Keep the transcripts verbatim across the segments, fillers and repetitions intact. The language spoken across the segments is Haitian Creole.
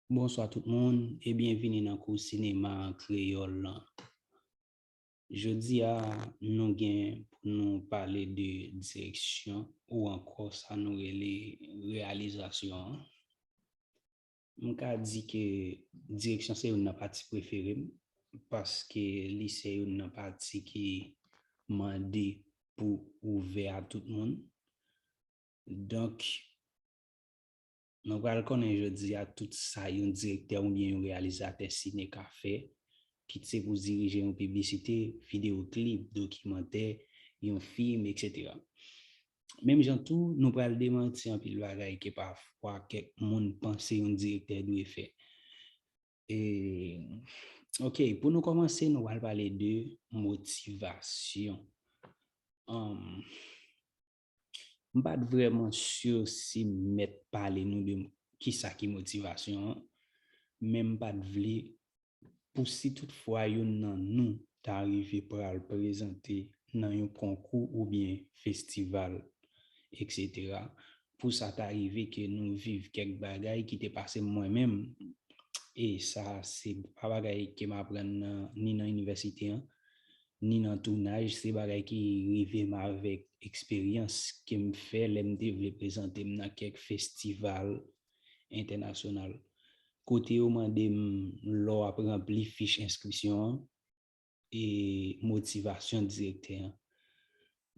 Bonswa tout moun e byenvini nan kou sinema an kreyòl lan. Jodi a, nou gen pou nou pale de direksyon ou ankò sa nou rele reyalizasyon an. M ka di ke direksyon se youn nan pati prefere m, paske li se youn nan pati ki mande pou ouvè a tout moun. Donk, nou pral konnen jodi a tout sa yon direktè oubyen yon reyalizatè sine ka fè, kit se pou dirije yon piblisite, videyo klip, dokimantè, yon fim, etsetera. Menm jan tou, nou pral demanti anpil bagay ke pafwa kèk moun panse yon direktè dwe fè. E, ok, pou nou kòmanse, nou pral pale de motivasyon. Um, m pa t vrèman si si m mèt pale nou de kisa ki motivasyon an, men m pa t vle pou si toutfwa youn nan nou ta rive pral prezante nan yon konkou oubyen festival, etsetera, pou sa ta rive ke nou viv kèk bagay ki te pase mwen menm, e sa se pa bagay ke m aprann nan, ni nan inivèsite an, ni nan tounaj, se bagay ki rive m avèk eksperyans ke m fè lè m te vle prezante m nan kèk festival entènasyonal. Kote yo mande m lè w ap ranpli fich enskripsyon an, e motivasyon direktè an.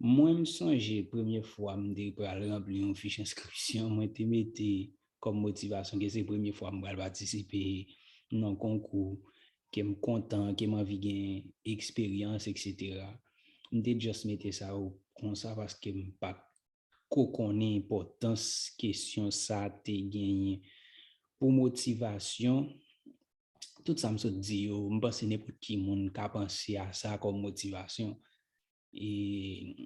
Mwen, m sonje premye fwa m te pral ranpli yon fich enskripsyon, mwen te mete kòm motivasyon ke se premye fwa m pral patisipe nan konkou, ke m kontan, ke m anvi gen eksperyans, etsetera. M te just mete sa yo konsa paske m pa t ko konnen enpòtans kesyon sa te genyen. Pou motivasyon, tout sa m sot di yo, m panse nenpòt ki moun ka panse a sa kòm motivasyon. E,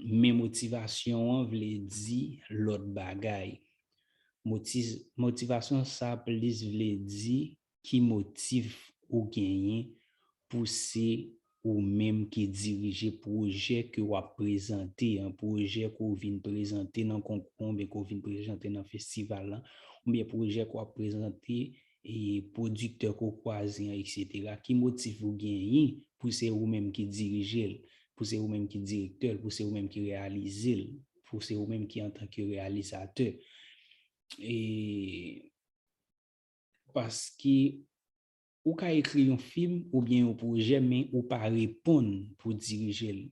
men motivasyon an vle di lòt bagay. Motiv, motivasyon sa plis vle di ki motif ou genyen pou se ou menm ki dirije pwojè ke w ap prezante an, pwojè ke w vin prezante nan konkou an, oubyen ke w vin prezante nan festival lan, oubyen pwojè ke w ap prezante e pwodiktè ke w kwaze an, etsetera. Ki motif ou genyen pou se ou menm ki dirije l, pou se ou menm ki direktè l, pou se ou menm ki reyalize l, pou se ou menm ki antanke reyalizatè. E paske ou ka ekri yon fim oubyen yon pwojè, men ou pa reponn pou dirije l.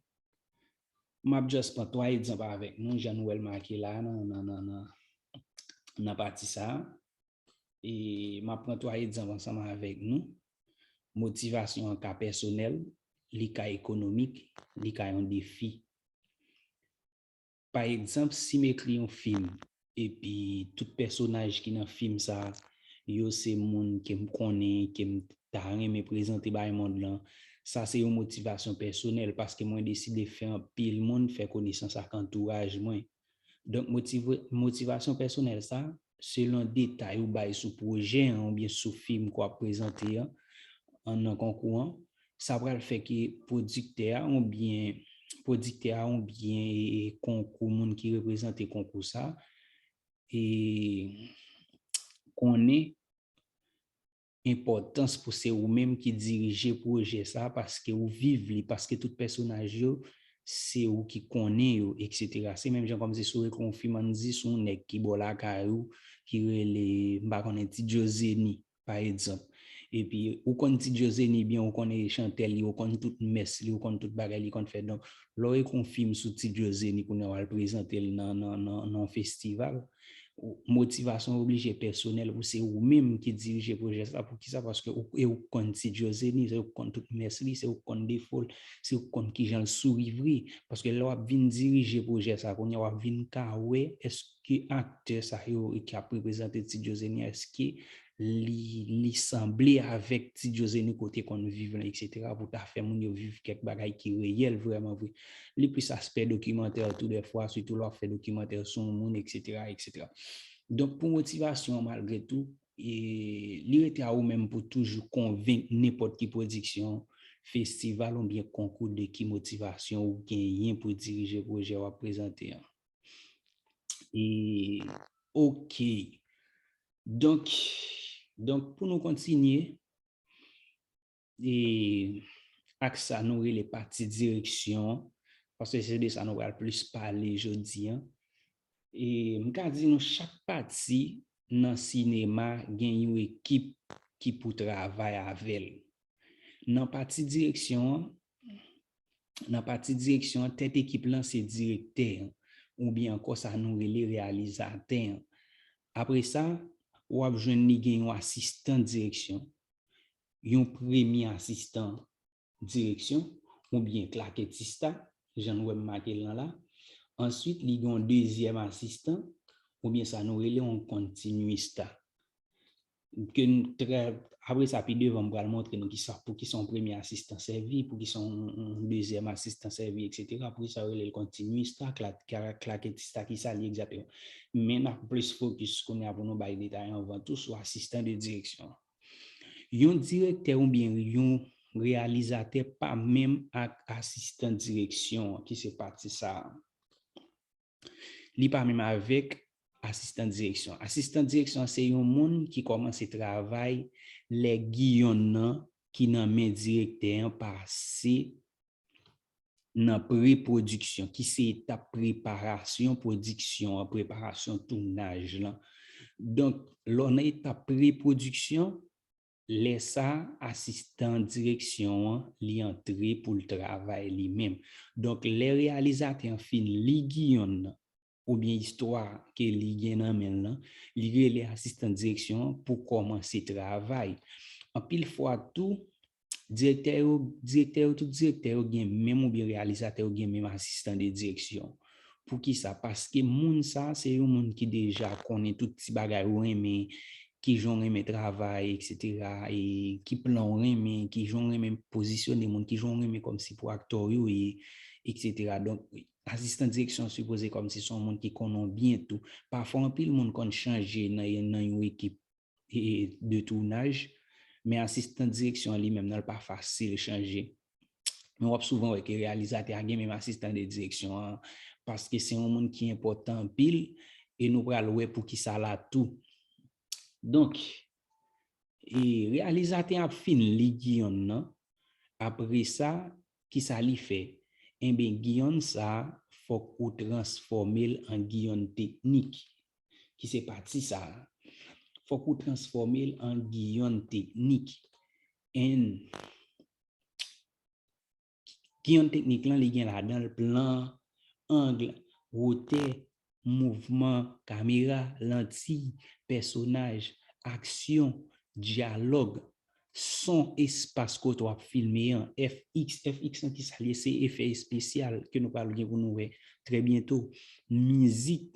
M ap just pran twa egzanp avèk nou, jan nou wè l make la nan, nan, nan, nan, nan pati sa a. E m ap pran twa egzanp ansanm avèk nou. Motivasyon an ka pèsonèl, li ka ekonomik, li ka yon defi. Pa egzanp, si m ekri yon fim, epi tout pèsonaj ki nan fim sa, yo se moun ke m konnen, ke m ta renmen prezante bay mond lan, sa se yon motivasyon pèsonèl, paske mwen deside fè anpil moun fè konesans ak antouraj mwen. Donk, motiv, motivasyon pèsonèl sa, selon detay ou bay sou pwojè an oubyen sou fim ke w ap prezante an, an nan konkou an, sa pral fè ke pwodiktè a oubyen, pwodiktè a oubyen, e, e, konkou, moun ki reprezante konkou sa, e, konnen enpòtans pou se ou menm ki dirije pwojè sa, paske ou viv li, paske tout pèsonaj yo, se ou ki konnen yo, etsetera. Se menm jan kòmsi si w ekri yon fim, ann di, sou yon nèg ki bò lakay ou, ki rele, m pa konnen, Ti Djozeni, pa egzanp. Epi, ou konn Ti Djozeni byen, ou konnen chantè li, ou konn tout mès li, ou konn tout bagay li konn fè. Donk, lè w ekri yon fim sou Ti Djozeni, kounye a w al prezante l nan, nan, nan, nan yon festival, ou, motivasyon oblije pèsonèl pou se ou menm ki dirije pwojè sa. Poukisa? Paske ou, e ou k konn Ti Djozeni, se ou k konn tout mès li, se ou k konn defo l, se ou k konn kijan l souri vre. Paske lè w ap vin dirije pwojè sa, kounye a w ap vin ka wè èske aktè sa yo ki ap reprezante Ti Djozeni, èske li, li sanble avèk Ti Djozeni kote konn viv lan, etsetera, pou ta fè moun yo viv kèk bagay ki reyèl vrèman vre. Li plis aspè dokimantè tou dèfwa, sitou lè w ap fè dokimantè sou yon moun, etsetera, etsetera. Donk, pou motivasyon an, malgre tou, e, li rete a ou menm pou toujou konvenk nenpòt ki pwodiksyon, festival oubyen konkou de ki motivasyon ou genyen pou dirije pwojè w ap prezante an. E, ok. Donk, Donk, pou nou kontinye, e, ak sa nou rele pati direksyon an, paske se de sa nou pral plis pale jodi an. E, m ka di nou chak pati nan sinema gen yon ekip ki pou travay avè l. Nan pati direksyon an, nan pati direksyon an, tèt ekip lan se direktè an, oubyen ankò sa nou rele reyalizatè an. Apre sa, w ap jwenn li gen yon asistan direksyon, yon premye asistan direksyon, oubyen klaketista, jan nou wè m make l lan la. Answit, li gen yon dezyèm asistan, oubyen sa nou rele yon kontinista. Ke n trè, apre sa, pi devan, m pral montre nou kisa, pou kisa yon premye asistan sèvi, pou kisa yon, yon dezyèm asistan sèvi, etsetera. Pou kisa yo rele l kontinista, kla-, kla-, klaketista, kisa li egzakteman. Men n ap plis fokis kounye a pou nou bay detay anvan tou sou asistan de direksyon. Yon direktè oubyen yon reyalizatè pa menm ak asistan direksyon an, ki se pati sa a. Li pa menm avèk asistan direksyon. Asistan direksyon an se yon moun ki kòmanse travay lè giyonn nan ki nan men direktè an pase nan pre-pwodiksyon, ki se etap preparasyon pwodiksyon an, preparasyon tounaj lan. Donk, lè w nan etap pre-pwodiksyon, lè sa, asistan direksyon an, li antre pou l travay li menm. Donk, lè reyalizatè an fin li giyonn nan, oubyen istwa ke li gen nan men l lan, li rele asistan direksyon an pou kòmanse travay. Anpil fwa tou, direktè yo, direktè yo, tout direktè yo gen menm oubyen reyalizatè yo gen menm asistan de direksyon. Poukisa? Paske moun sa a se yon moun ki deja konnen tout ti bagay ou renmen, ki jan w renmen travay, etsetera, e ki plan w renmen, ki jan w renmen pozisyone moun, ki jan w renmen kòmsi pou aktè w yo ye, etsetera. Donk, asistan direksyon an sipoze kòmsi se yon moun ki konnen w byen tou. Pafwa, anpil moun konn chanje nan, nan yon ekip, e, de tounaj, men asistan direksyon an li menm nan, l pa fasil chanje. Men w ap souvan wè ke reyalizatè a gen menm asistan de direksyon an, paske se yon moun ki enpòtan anpil, e nou pral wè poukisa la tou. Donk, e, reyalizatè a ap fin li giyonn nan, apre sa, kisa li fè? Enben, giyonn sa a, fòk ou transfòme l an giyonn teknik, ki se pati sa a. Fòk ou transfòme l an giyonn teknik. And giyonn teknik lan, li gen ladan l plan, ang, wotè, mouvman kamera, lantiy, pèsonaj, aksyon, dyalòg, son, espas kote w ap filme an, F X, F X lan kisa l ye? Se efè espesyal ke nou pral gen pou nou wè trè byento, mizik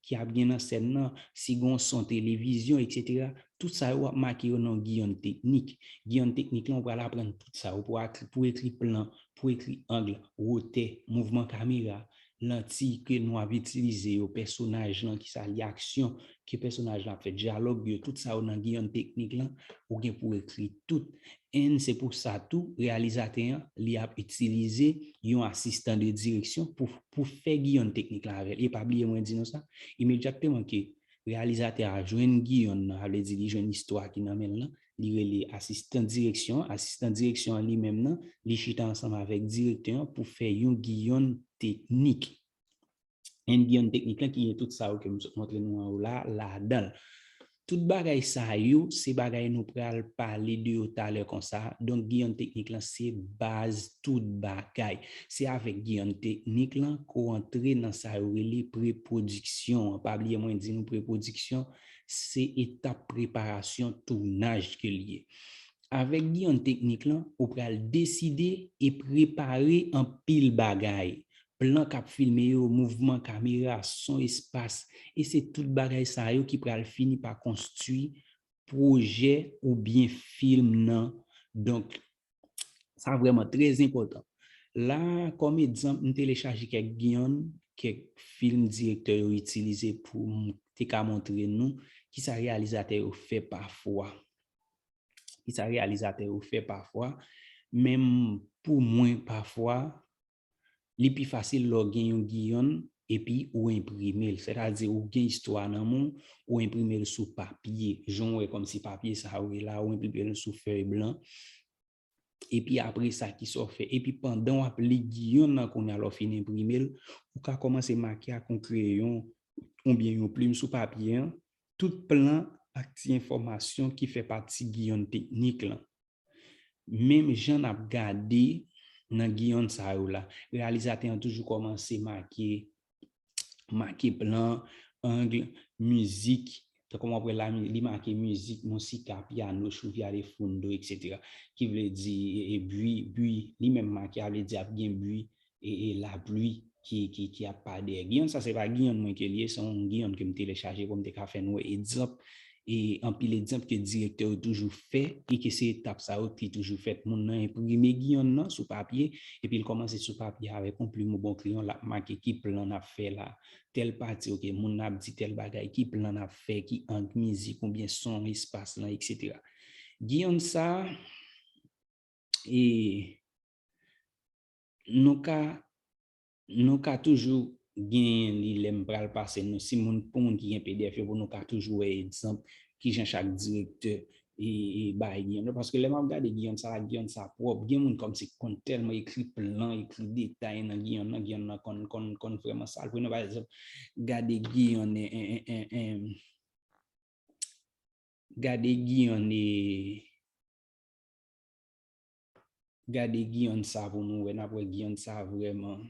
ki ap gen nan sèn nan, si gen yon son televizyon, etsetera. Tout sa yo w ap make yo nan yon giyonn teknik. Giyonn teknik lan, ou pral aprann tout sa yo pou, pou ekri plan, pou ekri ang, wotè, mouvman kamera, lantiy ke nou ap itilize yo, pèsonaj lan, kisa li, aksyon ke pèsonaj lan ap fè, dyalòg yo, tout sa yo nan giyonn teknik lan, ou gen pou ekri tout. And se pou sa tou, reyalizatè an, li ap itilize yon asistan de direksyon pou, pou fè giyonn teknik lan avè l. E pa bliye mwen di nou sa, imedyatman ke reyalizatè a jwenn giyonn nan, sa vle di li jwenn istwa ki nan men l lan, li rele asistan direksyon an. Asistan direksyon an li menm nan, li chita ansanm avèk direktè an pou fè yon giyonn teknik. And giyonn teknik lan ki gen tout sa yo ke m sot montre nou anwo la, ladan l. Tout bagay sa yo, se bagay nou pral pale de yo talè konsa. Donk, giyonn teknik lan se baz tout bagay. Se avèk giyonn teknik lan ke w antre nan sa yo rele prepwodiksyon an. Pa bliye mwen di nou prepwodiksyon, se etap preparasyon tounaj ke l ye. Avèk giyonn teknik lan, ou pral deside e prepare anpil bagay. Plan k ap filme yo, mouvman kamera, son, espas, e se tout bagay sa yo ki pral fini pa konstwi pwojè oubyen fim nan. Donk, sa vrèman trè enpòtan. La, kòm egzanp, m telechaje kèk giyonn, kèk fim direktè yo itilize pou m te ka montre nou kisa reyalizatè yo fè pafwa. Kisa reyalizatè yo fè pafwa. Menm pou mwen, pafwa, li pi fasil lè w gen yon giyonn epi ou enprime l. Sètadi, ou gen istwa nan men w, ou enprime l sou papye. Jan w wè kòmsi papye sa yo ye la, ou enprime l sou fèy blan. Epi apre sa, kisa w fè? Epi pandan w ap li Giyonn nan kounye a, lè w fin enprime l, ou ka kòmanse make ak yon kreyon oubyen yon plim sou papye an, tout plan ak ti enfòmasyon ki fè pati Giyonn teknik lan. Menm jan n ap gade nan Giyonn sa yo la, reyalizatè an toujou kòmanse make, make plan, ang, mizik, tankou w ap wè la, li make mizik, mizika, piano, chouviale, fundo, etsetera. Ki vle di, e, e, bwi, bwi, li menm make a vle di ap gen bwi, e, e lapli ki, ki, ki ap pa dèyè. Giyonn sa, se pa Giyonn mwen ke li ye, se yon Giyonn ke m telechaje pou m te ka fè nou wè egzanp, e anpil egzanp ke direktè yo toujou fè, e ke se etap sa yo ki toujou fèt. Moun nan enprime Giyonn nan sou papye, epi l kòmanse sou papye avèk yon plim oubyen yon kreyon, l ap make ki plan n ap fè la, tèl pati, oke, moun nan ap di tèl bagay, ki plan n ap fè, ki ang mizik oubyen son, espas lan, etsetera. Giyonn sa, e nou ka, nou ka toujou genyen li lè m pral pase nou. Si moun, pou moun ki gen P D F yo, pou nou ka toujou wè egzanp kijan chak direktè, e, e bay Giyonn yo. Paske lè m ap gade Giyonn sa la, Giyonn sa pwòp. Gen moun kòmsi konn tèlman ekri plan, ekri detay nan Giyonn nan, Giyonn nan konn, konn, konn vrèman sal. Pou nou, pa egzanp, gade Giyonn, en, en, en, en, en, gade Giyonn, e, gade Giyonn sa pou nou wè, n ap wè Giyonn sa vrèman,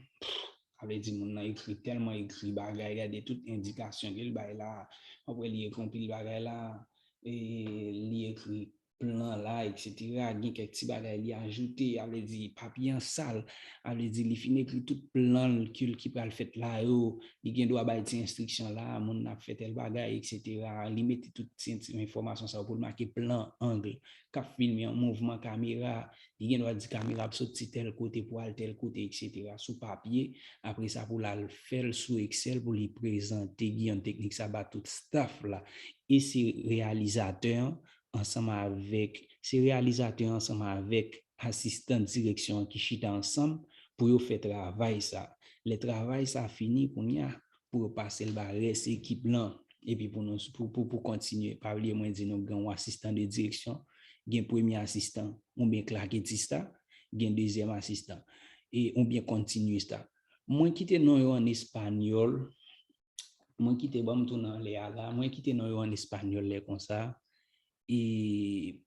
sa vle di moun nan ekri, tèlman ekri bagay, gade tout endikasyon ke l bay la, w ap wè li ekri anpil bagay la, e li ekri plan la, etsetera. Gen kèk ti bagay li ajoute, sa vle di papye an sal, sa vle di li fin ekri tout plan l ki, ki pral fèt la yo, li gen dwa bay ti enstriksyon la, moun nan ap fè tèl bagay, etsetera. Li mete tout ti, ti enfòmasyon sa yo pou l make plan, ang, k ap filme an, mouvman kamera, li gen dwa di kamera ap soti tèl kote pou al tèl kote, etsetera, sou papye. Apre sa, pou l al fè l sou Excel, pou li prezante Giyonn teknik sa ba tout staff la. E se reyalizatè an ansanm avèk, se reyalizatè an ansanm avèk asistan direksyon an ki chita ansanm pou yo fè travay sa. Lè travay sa fini, kounye a, pou yo pase l ba rès ekip lan. Epi pou nou, pou, pou, pou kontinye, pa bliye mwen di nou gen yon asistan de direksyon, gen premye asistan, oubyen klaketista, gen dezyèm asistan, e, oubyen kontinyista. Mwen kite non yo an espanyòl, mwen kite, ban m tounen anlè a la, mwen kite non yo an espanyòl lè konsa, e,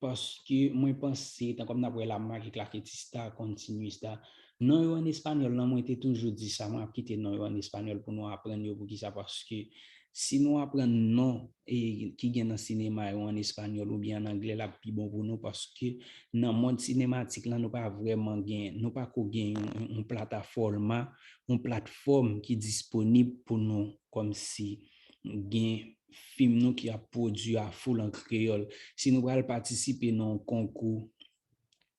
paske mwen panse, tankou n ap wè la, m make klaketista, kontinyista. Non yo an espanyòl lan, mwen te toujou di sa, mwen ap kite non yo an espanyòl pou nou aprann yo. Poukisa? Paske si nou aprann non, e, ki gen nan sinema yo an espanyòl oubyen an anglè, l ap pi bon pou nou, paske nan mond sinematik lan, nou pa vrèman gen, nou pa ko gen yon, yon, yon platafòma, yon platfòm ki disponib pou nou kòmsi gen fim nou ki ap pwodui a full an kreyòl. Si nou pral patisipe nan yon konkou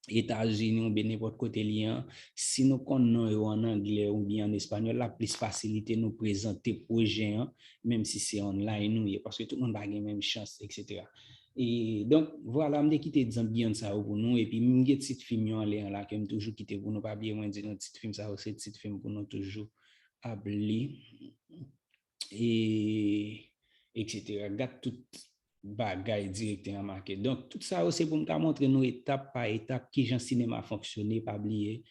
Etazini oubyen nenpòt kote li ye an, si nou konn non yo an anglè oubyen an espanyòl, l ap plis fasilite nou prezante pwojè an, menm si se online nou ye, paske tout moun pa gen menm chans, etsetera. E, donk, vwala, m te kite egzanp Giyonn sa yo pou nou, epi m gen tit fim yo anlè an la ke m toujou kite pou nou. Pa bliye mwen di nou tit fim sa yo, se tit fim pou nou toujou ap li, e, etsetera. Gad tout bagay direktè an make. Donk, tout sa yo, se pou m ka montre nou etap pa etap kijan sinema fonksyone, pa bliye.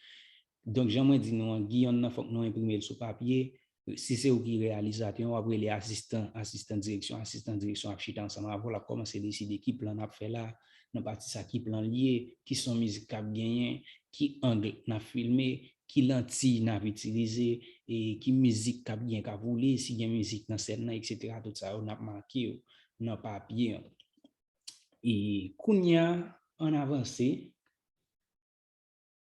Donk, jan mwen di nou an, Giyonn nan fòk nou enprime l sou papye. Si se ou ki reyalizatè an, w ap rele asistan, asistan direksyon, asistan direksyon ap chita ansanm avè w, l ap kòmanse deside ki plan n ap fè la, nan pati sa ki plan l ye, ki son mizik k ap genyen, ki ang n ap filme, ki lantiy n ap itilize, e ki mizik k ap gen k ap woule, si gen mizik nan sèn nan, etsetera. Tout sa yo, n ap make yo nan papye an. E kounye a, ann avanse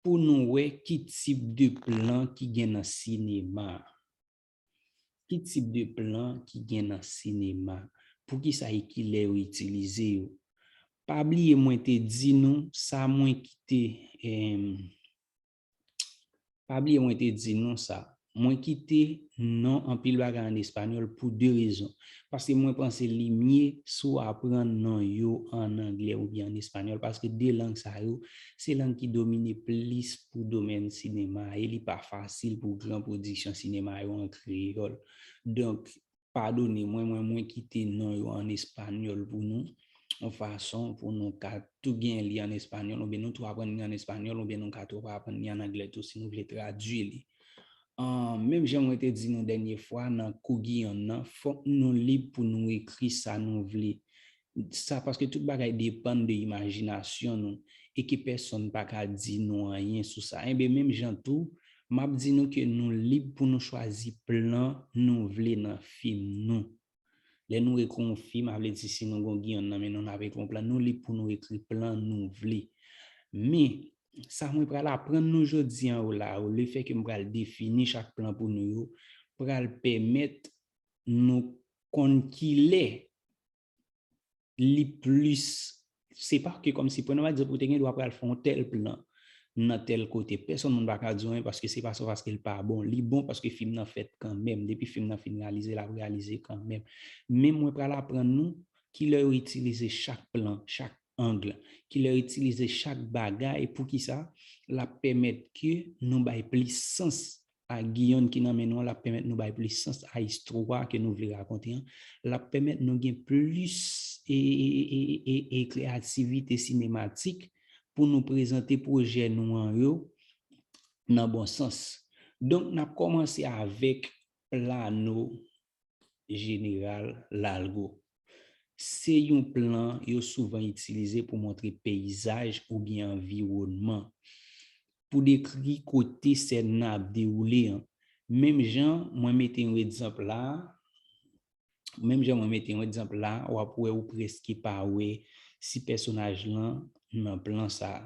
pou nou wè ki tip de plan ki gen nan sinema. Ki tip de plan ki gen nan sinema? Poukisa e kilè yo itilize yo? Pa bliye mwen te di nou sa, mwen kite, em, pa bliye mwen te di nou sa. Mwen kite non anpil bagay an espanyòl pou de rezon. Paske mwen panse li mye si w aprann non yo an anglè oubyen an espanyòl, paske de lang sa yo, se lang ki domine plis pou domèn sinema, e li pa fasil pou gran pwodiksyon sinema yo an kreyòl. Donk, padone mwen, mwen, mwen kite non yo an espanyòl pou nou, yon fason pou nou ka tou gen li an espanyòl, oubyen nou tou aprann li an espanyòl, oubyen nou ka tou aprann li an anglè tou, si nou vle tradui li. Ahn, menm jan mwen te di nou dènye fwa, nan kou Giyòn nan, fòk nou lib pou nou ekri sa nou vle. Sa paske tout bagay depann de imajinasyon nou, e ke pèsonn pa ka di nou anyen sou sa. Enben, menm jan tou, m ap di nou ke nou lib pou nou chwazi plan nou vle nan fim nou. Lè nou ekri yon fim, a vle di si nou gon Giyòn nan men nou, n ap ekri yon plan, nou lib pou nou ekri plan nou vle. Men, sa mwen pral aprann nou jodi an yo la, yo, lefètke m pral defini chak plan pou nou yo, pral pèmèt nou konn kilè li plis, se pa ke kòmsi, pran yon egzanp, ou te gen dwa pral fè yon tèl plan nan tèl kote. Pèsonn moun pa ka di w anyen paske se pa sa paske l pa bon. Li bon paske fim nan fèt kanmenm. Depi fim nan fin reyalize, l ap reyalize kanmenm. Men mwen pral aprann nou kilè yo itilize chak plan, chak ang, kilè yo itilize chak bagay, poukisa l ap pèmèt ke nou bay plis sans a Giyòn ki nan men nou an, l ap pèmèt nou bay plis sans a istwa ke nou vle rakonte an. L ap pèmèt nou gen plis e, e, e, e, e kreyativite sinematik pou nou prezante pwojè nou an yo nan bon sans. Donk, n ap kòmanse avèk plano jeneral lalgo. Se yon plan yo souvan itilize pou montre peyizaj oubyen anviwònman, pou dekri kote sèn nan ap dewoule an. Menm jan mwen mete yon egzanp la, menm jan mwen mete yon egzanp la, w ap wè ou prèske pa wè si pèsonaj lan nan plan sa a.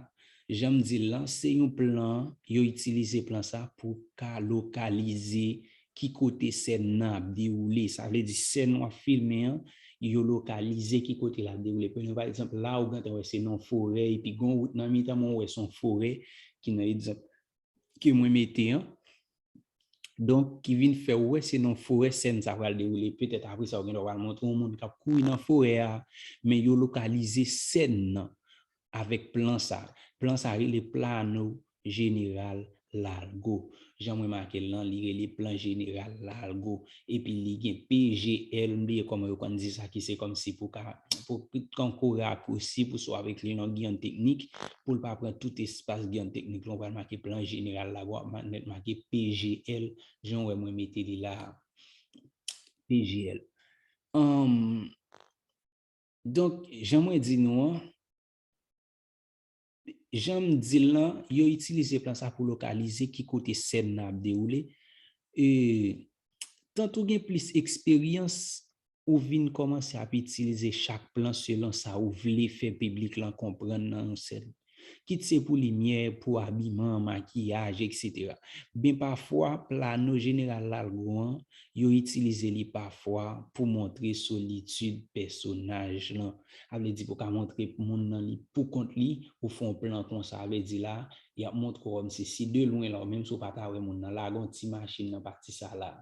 Jan m di l lan, se yon plan, yo itilize plan sa pou ka lokalize ki kote sèn nan ap dewoule. Sa vle di sèn w ap filme an, yo lokalize ki kote l ap dewoule. Pran pa egzanp, la ou gentan wè se nan yon forè, epi gon wout nan mitan, men w wè se yon forè ki nan egzanp ke mwen mete an. Donk, ki vin fè w wè se nan yon forè sèn sa pral dewoule. Petèt apre sa, ou gen dwa pral montre yon moun k ap kouri nan forè a, men yo lokalize sèn nan avèk plan sa. Plan sa rele plano jeneral lalgo. Jan mwen make l lan, li rele plan jeneral lalgo. Epi li gen P G L, m bliye kòman yo konn di sa, ki se kòmsi pou ka, pou, pou, kon ko rakwousi pou sou avèk li nan Giyòn Teknik, pou l pa pran tout espas Giyòn Teknik lan, ou pral make plan jeneral lalgo, w ap ma-, mèt make P G L, jan w wè mwen mete li la a. P G L. Anm, donk, jan mwen di nou an, jan m di l lan, yo itilize plan sa pou lokalize ki kote sèn nan ap dewoule. E, tank ou gen plis eksperyans, ou vin kòmanse ap itilize chak plan selon sa ou vle fè piblik lan konprann nan yon sèn. Kit se pou limyè, pou abiman, makiyaj, etsetera. Ben pafwa, plano jeneral lalgo an, yo itilize li pafwa pou montre solitid pèsonaj lan. Sa vle di pou ka montre moun nan li pou kont li, ou fè yon plan konsa. Sa vle di la, y ap montre w kòmsi si de lwen la, menm si w pa ta wè moun nan, lage yon ti machin nan pati sa la.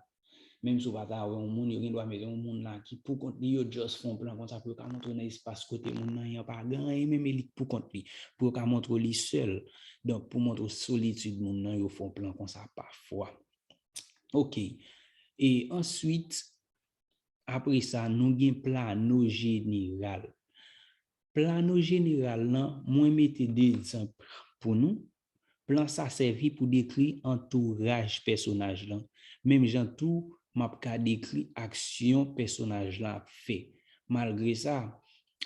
Menm si w pa ta wè yon moun, yo gen dwa mete yon moun la ki pou kont li, yo just fè yon plan konsa pou yo ka montre w nan espas kote moun nan ye an pa gen anyen menm e li k pou kont li, pou yo ka montre w li sèl. Donk, pou montre w solitid moun nan, yo fè yon plan konsa pafwa. Oke. E answit, apre sa, nou gen plano jeneral. Plano jeneral lan, mwen mete de egzanp pou nou. Plan sa sèvi pou dekri antouraj pèsonaj lan. Menm jan tou, m ap ka dekri aksyon pèsonaj lan ap fè. Malgre sa,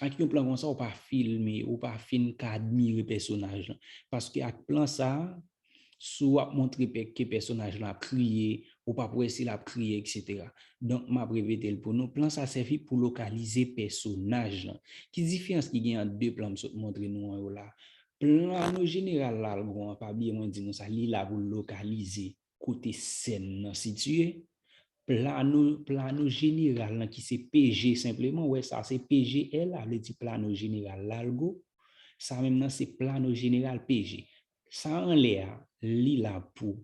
ak yon plan konsa, ou pa filme, ou pa fin ka admire pèsonaj lan. Paske ak plan sa, si w ap montre pè-, ke pèsonaj lan ap kriye, ou p ap wè si l ap kriye, etsetera. Donk, m ap repete l pou nou. Plan sa sèvi pou lokalize pèsonaj lan. Ki diferans ki gen ant de plan m sot montre nou an yo la? Plano jeneral lalgo an, pa bliye mwen di nou sa, li la pou l lokalize kote sèn nan sitiye. Plano, plano jeneral lan ki se P G senpleman, wè sa se P G L, sa vle di plano jeneral lalgo. Sa menm nan se plano jeneral P G. Sa anlè a, li la pou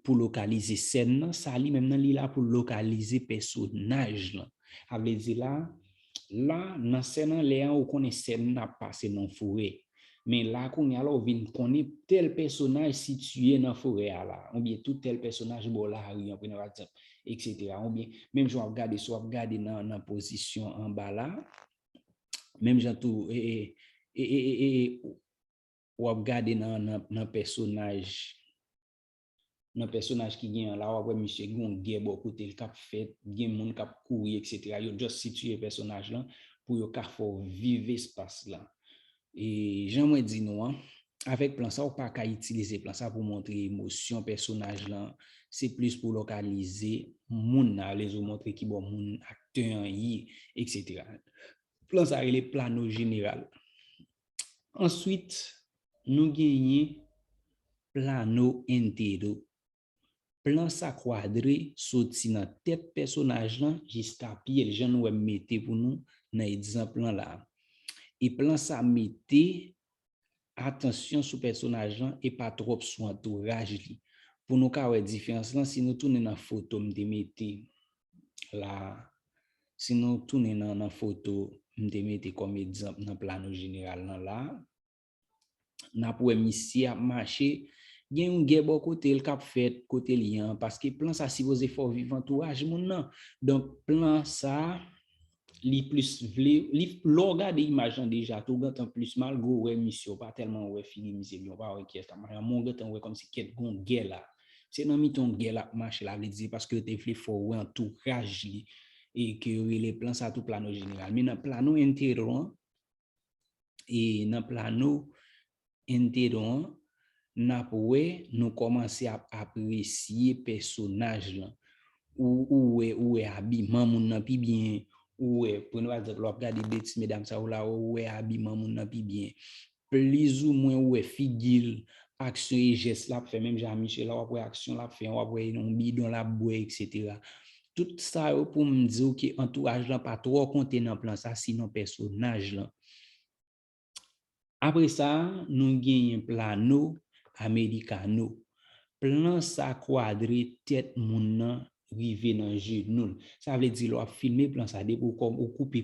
pou lokalize sèn nan, sa li menm nan li la pou lokalize pèsonaj lan. Sa vle di la, la, nan sèn anlè an, ou konnen sèn nan ap pase nan forè. Men la, kounye a la, ou vin konnen tèl pèsonaj sitiye nan forè a la, oubyen tout tèl pèsonaj bò lari an, pran egzanp, etsetera. Oubyen, menm jan w ap gade, si w ap gade nan, nan pozisyon anba la, menm jan tou, e, e, e, e, e, e, w ap gade nan, nan, nan pèsonaj, nan pèsonaj ki gen an la, w ap wè misye gen yon gè bò kote l k ap fèt, gen moun k ap kouri, etsetera. Yo just sitiye pèsonaj lan pou yo ka fè w viv espas lan. E jan mwen di nou an, avèk plan sa, ou pa ka itilize plan sa pou montre emosyon pèsonaj lan. Se plis pou lokalize moun nan, alèz ou montre ki bò moun aktè an ye, etsetera. Plan sa rele plano jeneral. Answit, nou genyen plano entero. Plan sa kwadre soti nan tèt pèsonaj lan jiska pye l, jan nou wè m mete pou nou nan egzanp lan la. E plan sa mete atansyon sou pèsonaj lan e pa twòp sou antouraj li. Pou nou ka wè diferans lan, si nou tounen nan foto m te mete la, si nou tounen nan, nan foto m te mete kòm egzanp nan plano jeneral lan la, n ap wè misye ap mache, gen yon gè bò kote l k ap fèt kote l ye an, paske plan sa sipoze fè w viv antouraj moun nan. Donk, plan sa, li plis vle, li, lè w gade imaj lan deja, tou gentan plis, malgre w wè misye, w pa tèlman wè figi misye, byen w pa wè kiyès k ap mache, men w gentan wè kòmsi kèt gon gè la. Se nan mitan yon gè l ap mache la, vle di se paske yo te vle fè w wè antouraj li, e ke yo rele plan sa tou plano jeneral. Men nan plano entero an, e nan plano entero an, n ap wè nou kòmanse ap apresye pèsonaj lan. Ou, ou wè, ou wè abiman moun nan pi byen, ou wè, pran pa egzanp, lè w ap gade de ti medam sa yo la, ou wè abiman moun nan pi byen. Plizoumwen ou wè figi l, aksyon e jès l ap fè, menm jan misye la, w ap wè aksyon l ap fè, w ap wè yon bidon l ap bwè, etsetera. Tout sa yo pou m di w ke antouraj lan pa twò konte nan plan sa, sinon pèsonaj lan. Apre sa, nou genyen plano americano. Plan sa kwadre tèt moun nan rive nan jenou l. Sa vle di, lè w ap filme plan sa, depi w kòm, ou koupe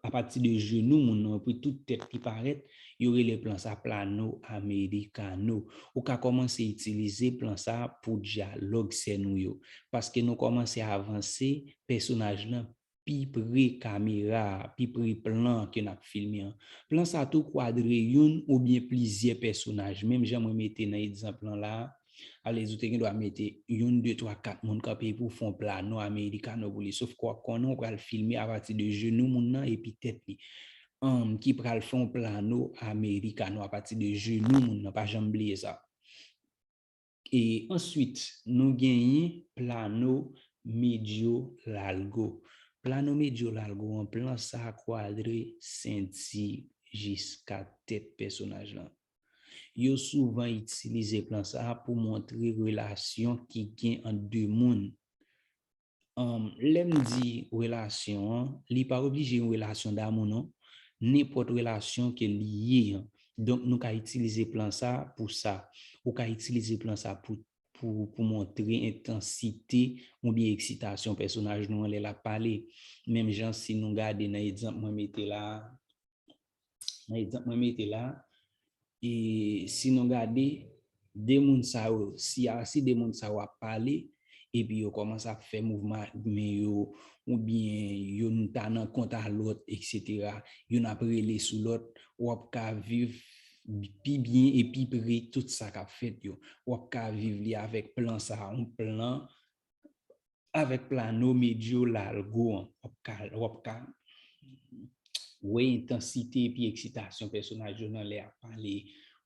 apati de jenou moun nan, epi tout tèt li parèt, yo rele plan sa plano americano. Ou ka kòmanse itilize plan sa pou dyalòg sèn ou yo. Paske nou kòmanse avanse pèsonaj lan pi pre kamera a, pi pre plan ke n ap filme an. Plan sa tou kwadre youn oubyen plizyè pèsonaj, menm jan mwen mete nan egzanp lan la a. Alèz ou te gen dwa mete youn, de, twa, kat moun kanpe pou w fè yon plano americano pou li, sof ke w ap konnen w pral filme apati de jenou moun nan epi tèt li, um, ki pral fè yon plano americano apati de jenou moun nan, pa janm bliye sa. E answit, nou genyen plano medio largo. Plano medio largo an, plan sa kwadre senti jiska tèt pèsonaj lan. Yo souvan itilize plan sa pou montre relasyon ki gen ant de moun. Um, lè m di relasyon an, li pa oblije yon relasyon damou non. Nenpòt relasyon ke li ye an. Donk, nou ka itilize plan sa pou sa. Ou ka itilize plan sa pou, pou, pou montre entansite oubyen eksitasyon pèsonaj nou an lè l ap pale. Menm jan si nou gade nan egzanp mwen mete la a, nan egzanp mwen mete la, e si nou gade, de moun sa yo, si a, si de moun sa yo ap pale, epi yo kòmanse ap fè mouvman ak men yo, oubyen youn ta nan kont a lòt, etsetera, youn ap rele sou lòt, w ap ka viv pi byen e pi pre tout sa k ap fèt yo. W ap ka viv li avèk plan sa, yon plan avèk plano medio largo an, w ap ka, w ap ka wè entansite epi eksitasyon pèsonaj yo nan lè y ap pale,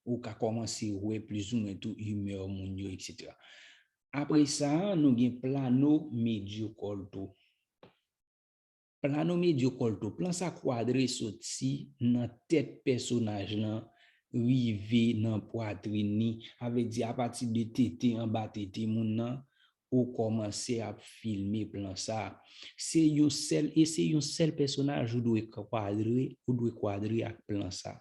ou ka kòmanse wè plizoumwen tou imè moun yo, etsetera. Apre sa, nou gen plano medio corto. Plano medio corto, plan sa kwadre soti nan tèt pèsonaj lan rive nan pwatrin li, sa vle di apati de tete, anba tete moun nan, ou kòmanse ap filme plan sa. Se yon sèl, e se yon sèl pèsonaj ou dwe kwadre, ou dwe kwadre ak plan sa.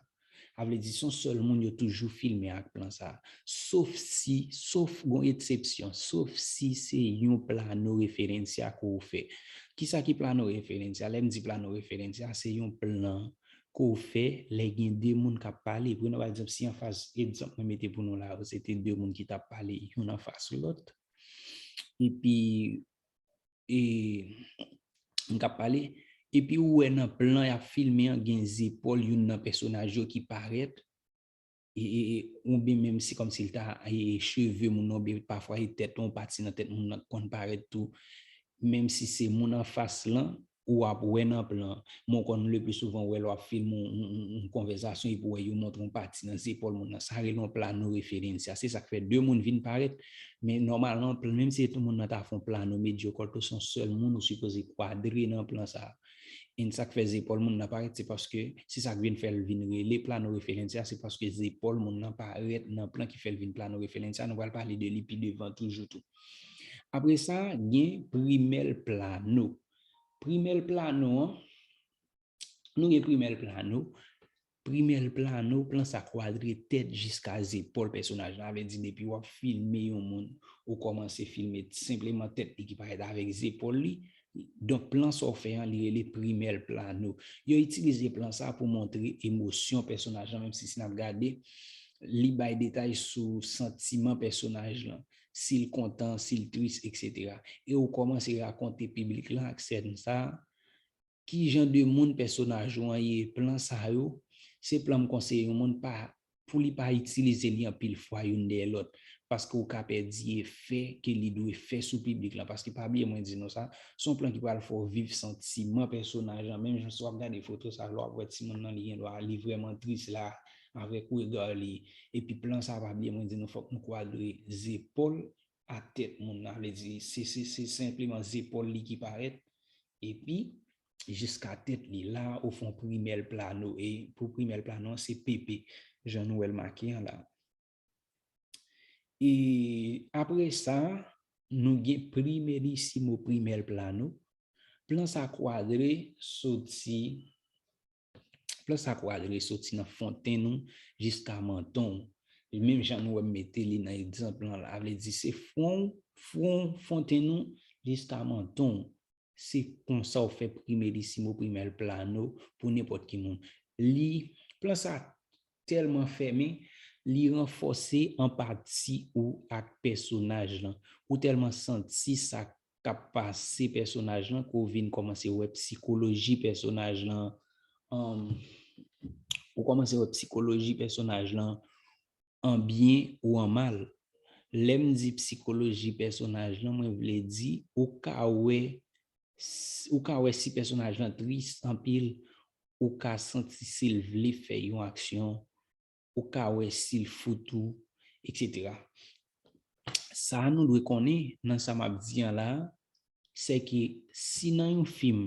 A vle di, se yon sèl moun yo toujou filme ak plan sa. Sof si, sof gon eksepsyon, sof si se yon plano referencia ke w fè. Kisa ki plano referencia? Lè m di plano referencia, se yon plan ke w fè lè gen de moun k ap pale. Pran pa egzanp, si anfas, egzanp mwen mete pou nou la, se te de moun ki t ap pale, youn anfas lòt. Epi, e, m k ap pale, epi ou wè nan plan y ap filme an, gen zepòl youn nan pèsonaj yo ki parèt, e, e, e, oubyen menm si kòmsi l ta, e, cheve moun nan, oubyen pafwa e tèt, yon pati nan tèt moun nan konn parèt tou, menm si se moun anfas lan, ou ap wè nan plan, men w konn le pli souvan wè lè w ap filme yon, yon, yon, yon konvèsasyon epi w wè yo montre yon pati nan zepòl moun nan. Sa rele yon plano referencia. Se sa k fè de moun vin parèt, men nòmalman, pl-, menm si tout moun nan ta fè yon plano medyokòl, tou se yon sèl moun ou sipoze kwadre nan plan sa. E sa k fè zepòl moun nan parèt, se paske se sa k vin fè l vin rele plano referencia, se paske zepòl moun nan parèt nan plan ki fè l vin plano referencia. Nou pral pale de li pi devan toujou tou. Apre sa, gen primèl plano. Primèl plano an, nou gen primèl plano. Primèl plano, plan sa kwadre tèt jiska zepòl pèsonaj lan. Sa vle di, depi w ap filme yon moun, ou kòmanse filme senpleman tèt li ki parèt avèk zepòl li. Donk, plan sa w fè an, li rele primèl plano. Yo itilize plan sa pou montre emosyon pèsonaj lan, menm si, si n ap gade, li bay detay sou santiman pèsonaj lan, si l kontan, si l tris, etsetera. E ou kòmanse rakonte piblik lan ak sèn sa a, ki jan de moun pèsonaj ou an ye. Plan sa yo, se plan m konseye yon moun pa, pou li pa itilize li anpil fwa youn dèyè lòt, paske ou ka pèdi efè ke li dwe fè sou piblik lan. Paske pa bliye mwen di nou sa, se yon plan ki pral fè w viv santiman pèsonaj lan. Menm jan si w ap gade foto sa, lè w ap wè timoun nan, li gen dwa, li vrèman tris la, avèk rega li. Epi plan sa, pa bliye mwen di nou, fòk nou kwadre zepòl a tèt moun nan. Vle di, se, se, se senpleman zepòl li ki parèt. Epi, jiska tèt li. La, ou fè yon primèl plano. E pou primèl plano an, se P P, jan nou wè l make an la. E apre sa, nou gen primerísimo primèl plano. Plan sa kwadre soti, plan sa kwadre soti nan fontenn ou jiska manton w. Menm jan nou wè m mete li nan egzanp lan la, vle di se fwon, fwon fontenn ou jiska manton w. Se konsa w fè primerísimo primèl plano pou nenpòt ki moun. Li, plan sa tèlman fèmen, li ranfòse anpati ou ak pèsonaj lan. Ou tèlman santi sa k ap pase pèsonaj lan, ke w vin kòmanse wè psikoloji pèsonaj lan, um, ou kòmanse wè psikoloji pèsonaj lan an byen ou an mal. Lè m di psikoloji pèsonaj lan, mwen vle di, ou ka wè, s-, ou ka wè si pèsonaj lan tris anpil, ou ka santi si l vle fè yon aksyon, ou ka wè si l fout ou, etsetera. Sa nou dwe konnen nan sa m ap di an la, se ke si nan yon fim,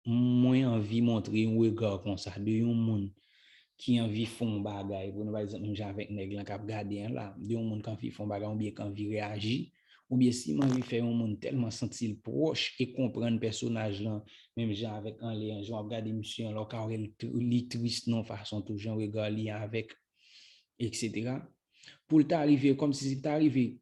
mwen anvi montre yon rega konsa de yon moun ki anvi fè yon bagay, pran pa egzanp, menm jan avèk nèg lan k ap gade an la, de yon moun k anvi fè yon bagay oubyen k anvi reyaji, oubyen si m anvi fè yon moun tèlman santi l pwòch e konprann pèsonaj lan, menm jan avèk anlè an, jan w ap gade misye an la, w ka wè l tr-, li tris nan yon fason tou, jan rega li avèk, etsetera. Pou l ta rive, kòmsi si l ta rive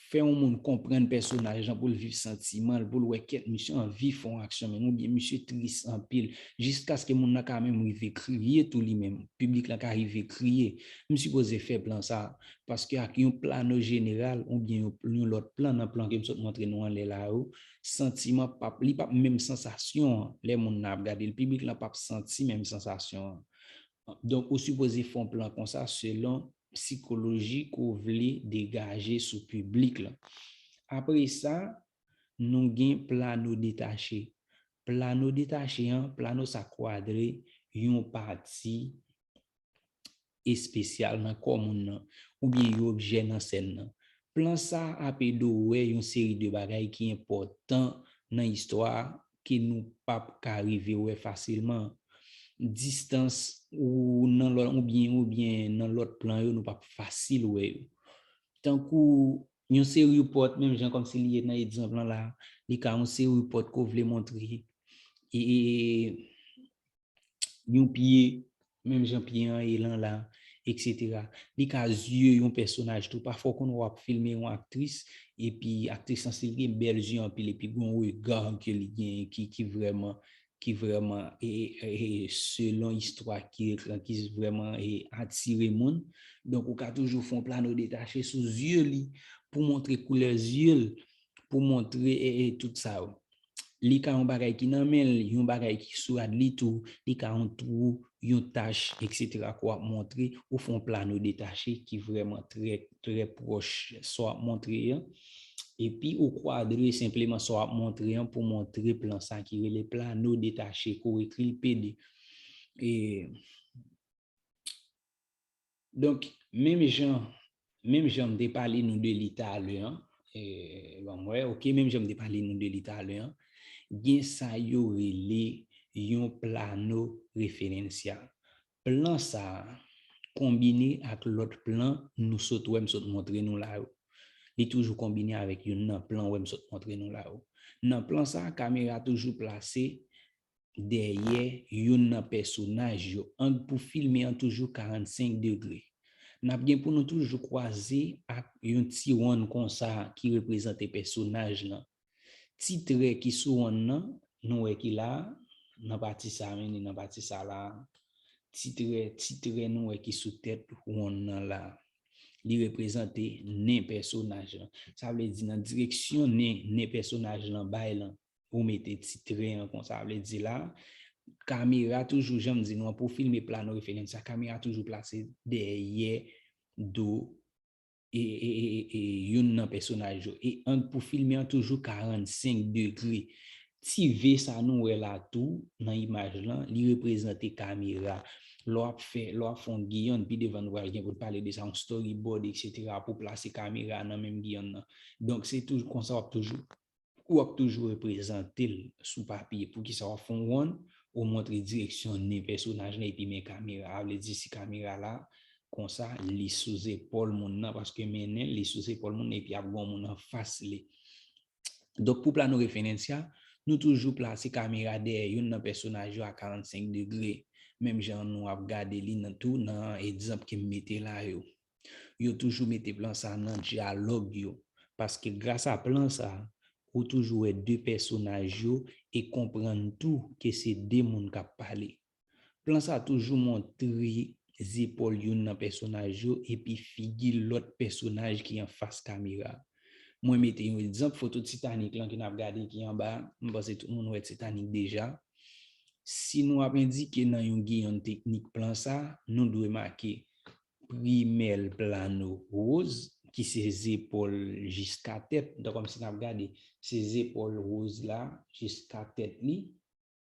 fè yon moun konprann pèsonaj lan, pou l viv santiman l, pou l wè kèt misye anvi fè yon aksyon menm, oubyen misye tris anpil, jiskaske moun nan ka menm rive kriye tou li menm, piblik lan ka rive kriye. M sipoze fè plan sa, paske ak yon plano jeneral, oubyen yon, yon lòt plan nan plan ke m sot montre nou anlè la yo, santiman p ap, li p ap menm sansasyon an, lè moun nan ap gade l, piblik lan p ap santi menm sansasyon an. Donk, ou sipoze fè yon plan konsa selon psikoloji ke w vle degaje sou piblik lan. Apre sa, nou gen plano detache. Plano detache an, plano sa kwadre yon pati espesyal nan kò moun nan, oubyen yon objè nan sèn nan. Plan sa ap ede w wè yon seri de bagay ki enpòtan nan istwa a ke nou p ap ka rive wè fasilman. Distans ou nan lòt, oubyen, oubyen nan lòt plan yo, nou p ap fasil wè yo. Tankou yon seri pòt, menm jan kòmsi li ye nan egzanp lan la, li ka yon seri pòt ke w vle montre, e, e, e, yon pye, menm jan pye an ye lan la, etsetera. Li ka zye yon pèsonaj tou. Pafwa w konn wè w ap filme yon aktris, epi aktris lan si l gen bèl zye anpil, epi gen yon rega ke li genyen ki, ki vrèman, ki vrèman, e, e, e, selon istwa ki ekri an, ki vrèman, e, atire moun. Donk, ou ka toujou fè yon plano detache sou zye li pou montre koulè zye l, pou montre, e, e, tout sa yo. Li ka yon bagay ki nan men l, yon bagay ki sou rad li tou, li ka yon twou, yon tach, etsetera, ke w ap montre, ou fè yon plano detache ki vrèman trè, trè pwòch sa w ap montre an. Epi ou kwadre senpleman sa w ap montre an pou montre plan sa ki rele plano detache, ke w ekri l P D. E, donk, menm jan, menm jan m te pale nou de li talè an, e, ban m wè, ok, menm jan m te pale nou de li talè an, gen sa yo rele yon plano referencia. Plan sa a konbine ak lòt plan nou sot wè m sot montre nou la yo. Li toujou konbine avèk youn nan plan wè m sot montre nou la yo. Nan plan sa a, kamera toujou plase dèyè youn nan pèsonaj yo, ang pou filme an toujou karannsenk degre. N ap gen pou nou toujou kwaze ak yon ti wonn konsa ki reprezante pèsonaj lan. Ti trè ki sou wonn nan, nou wè ki la, nan pati sa, men li nan pati sa la. Ti trè, ti trè nou wè ki sou tèt wonn nan la. Li reprezante nen pèsonaj lan. Sa vle di nan direksyon nen, nen pèsonaj lan bay lan, ou mete ti trè an konsa. Sa vle di la, kamera toujou, jan m di nou an, pou filme plano referencia, kamera toujou plase dèyè do e, e, e, e, e, youn nan pèsonaj yo. E ang pou filme an toujou karannsenk degre. Ti V sa nou wè la tou nan imaj lan, li reprezante kamera. Lè w ap fè, lè w ap fè yon giyonn, pi devan nou pral gen pou n pale de sa, yon storyboard, etsetera, pou plase kamera nan menm giyonn nan. Donk, se toujou konsa w ap toujou, w ap toujou reprezante l sou papye. Poukisa w ap fè yon wonn? Ou montre direksyon nen pèsonaj lan epi men kamera. A vle di si kamera la, konsa, li sou zepòl moun nan, paske men nen, li sou zepòl moun nan, epi ap gen yon moun anfas li. Donk, pou plano referencia, nou toujou plase kamera dèyè youn nan pèsonaj yo a karannsenk degre, menm jan nou ap gade li nan, tou nan egzanp ke m mete la yo. Yo toujou mete plan sa nan dyalòg yo, paske gras a plan sa, ou toujou wè de pèsonaj yo e konprann tou ke se de moun k ap pale. Plan sa toujou montre zepòl youn nan pèsonaj yo epi figi lòt pèsonaj ki anfas kamera. Mwen mete yon egzanp, foto Titanic lan ke n ap gade ki anba, m panse tout moun wè Titanic deja. Si nou ap endike nan yon giyonn teknik plan sa, nou dwe make primèl plano woz, ki se zepòl jiska tèt. Donk, kòmsi n ap gade, se zepòl woz la jiska tèt li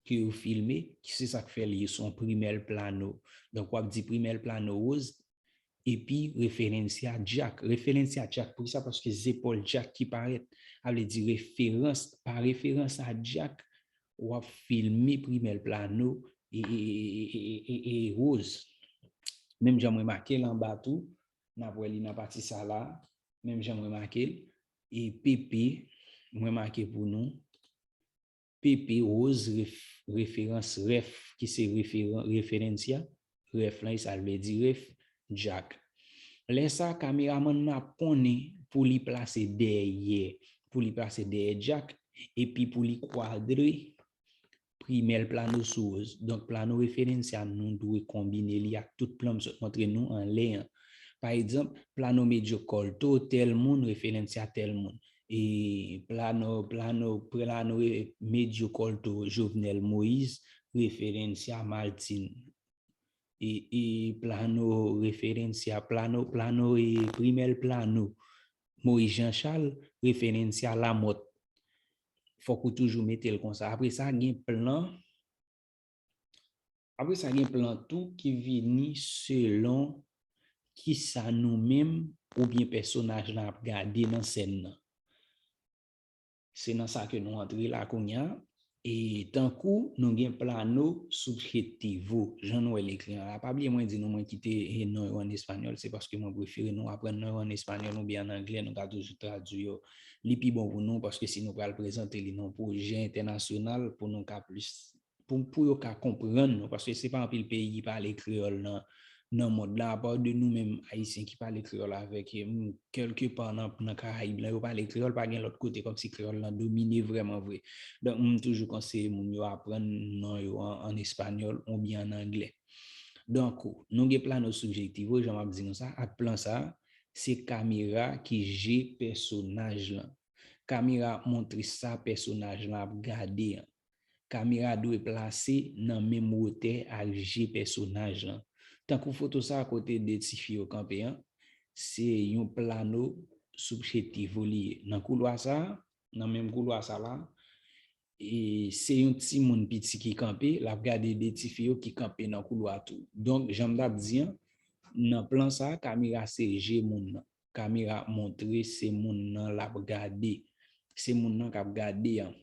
ke yo filme, ki se sa k fè li se yon primèl plano. Donk, w ap di primèl plano woz, epi referencia Jack. Referencia Jack, poukisa? Paske zepòl Jack ki parèt. A vle di referans, pa referans a Jack, w ap filme primèl plano e, e, e, e, e, e, e woz. Menm jan mwen make l anba tou, n ap wè li nan pati sa la, menm jan mwen make l, e P P, mwen make pou nou, P P woz ref, referans ref, ki se referan, referencia, ref lan, e sa l vle di ref, Jack. Lè sa, kameramann nan ap konnen pou li plase dèyè, pou li plase dèyè Jack, epi pou li kwadre primèl plano sou woz. Donk, plano referencia, nou dwe konbine li ak tout plan m sot montre nou anlè an. Pa egzanp, plano medio corto, tèl moun, referencia tèl moun. E plano, plano, plano medio corto, Jovenel Moïse, referencia Martine. E, e plano referencia, plano, plano e primèl plano, Moïse Jean Charles, referencia Lamothe. Fòk ou toujou mete l konsa. Apre sa, gen plan. Apre sa, gen plan tou ki vini selon kisa nou menm oubyen pèsonaj lan ap gade nan sèn nan. Se nan sa ke nou antre la kounye a. E tankou nou gen plano subjetivo, jan nou wè l ekri an la. Pa bliye mwen di nou mwen kite, e, non yo an espanyòl, se paske mwen prefere nou aprann non yo an espanyòl oubyen an anglè, nou ka toujou tradui yo. Li pi bon pou nou, paske si nou pral prezante li nan pwojè entènasyonal, pou nou ka plis pou, pou yo ka konprann nou, paske se pa anpil peyi ki pale kreyòl nan, nan mond lan, apa de nou menm Ayisyen ki pale kreyòl avèk, e, m, kèlkepa nan, nan Karayib lan, yo pale kreyòl, pa gen lòt kote kòmsi kreyòl lan domine vrèman vre. Donk, m toujou konseye moun yo aprann non yo an, an espanyòl oubyen an anglè. Donk, nou gen plano subjetivo, jan m ap di nou sa, ak plan sa, se kamera ki je pèsonaj lan. Kamera ap montre sa pèsonaj lan ap gade an. Kamera dwe plase nan menm wotè ak je pèsonaj lan. Tankou foto sa a kote de ti fi yo kanpe an, se yon plano subjetivo li ye. Nan koulwa sa a, nan menm koulwa sa la, e se yon timoun piti ki kanpe, l ap gade de ti fi yo ki kanpe nan koulwa tou. Donk, jan m t ap di an, nan plan sa a, kamera se je moun nan. Kamera ap montre se moun nan l ap gade. Se moun nan k ap gade an.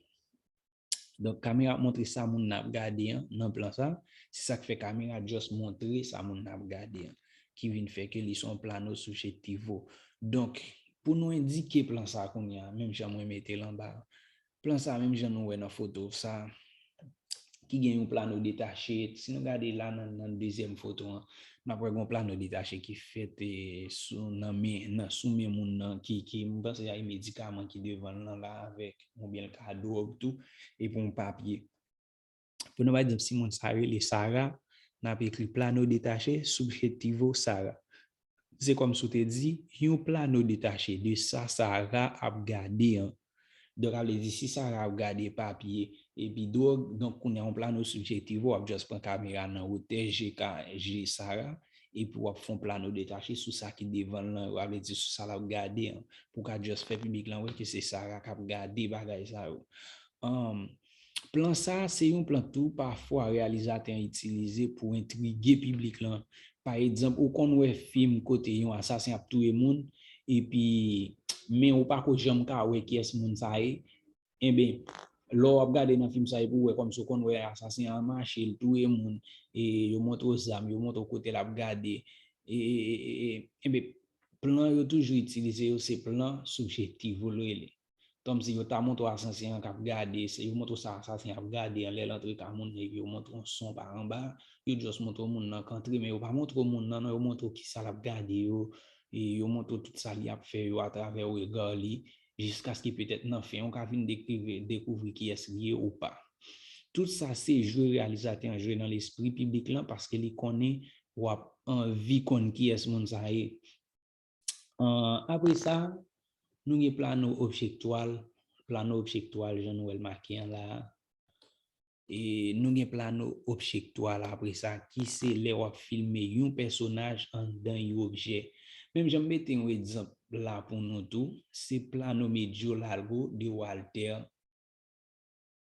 Donk, kamera ap montre sa moun nan ap gade an nan plan sa. Se sa k fè kamera just montre sa moun nan ap gade an, ki vin fè ke li se yon plano subjetivo. Donk, pou nou endike plan sa kounye a, menm jan mwen mete l anba a, plan sa, menm jan nou wè nan foto sa, ki gen yon plano detache. Si nou gade la nan, nan dezyèm foto an, n ap wè gen yon plano detache ki fèt, e, sou, nan men, nan, sou men moun nan ki, ki, m panse a yon medikaman ki devan l lan la avèk, oubyen l ka dwòg tou, epi yon papye. Pou nou pa egzanp, si moun sa rele Sara, n ap ekri plano detache, subjetivo Sara. Se kòmsi w te di, yon plano detache de sa Sara ap gade an. Donk, sa vle di, si Sara ap gade papye epi dwòg, donk, kounye a yon plano subjetivo, w ap just pran kamera nan wotè je ka, je Sara, epi w ap fè yon plano detache sou sa ki devan l lan, sa vle di sou sa l ap gade an, pou w ka just fè piblik lan wè ke se Sara k ap gade bagay sa yo. Ann, plan sa a se yon plan tou pafwa reyalizatè an itilize pou entrige piblik lan. Pa egzanp, ou konn wè fim kote yon asasen ap touye moun, epi, men ou pa ko janm ka wè kiyès moun sa ye. Enben, lè w ap gade nan fim sa, epi w wè kòmsi w konn wè asasen an mache, l touye moun, e yo montre w zam, yo montre w kote l ap gade, e, e, e, e, enben, plan yo toujou itilize yo, se plan subjetivo yo rele. Kòmsi yo ta montre w asasen an k ap gade, se yo montre w sa asasen an ap gade an lè l antre kay moun nan, epi yo montre w son pa anba, yo just montre w moun nan k antre, men yo pa montre w moun nan, non, yo montre w kisa l ap gade yo, e yo montre w tout sa li ap fè yo atravè rega li, jiskaske petèt nan fen, ou ka vin dekrive-, dekouvri kiyès li ye ou pa. Tout sa se jwe reyalizatè an jwe nan lespri piblik lan, paske li konnen w ap anvi konn kiyès moun sa ye. An, apre sa, nou gen plano objektwal. Plano objektwal, jan nou wè l make an la a. E nou gen plano objektwal apre sa, ki se lè w ap filme yon pèsonaj anndan yon objè. Menm jan m mete yon egzanp la pou nou tou, se plano medio largo de Walter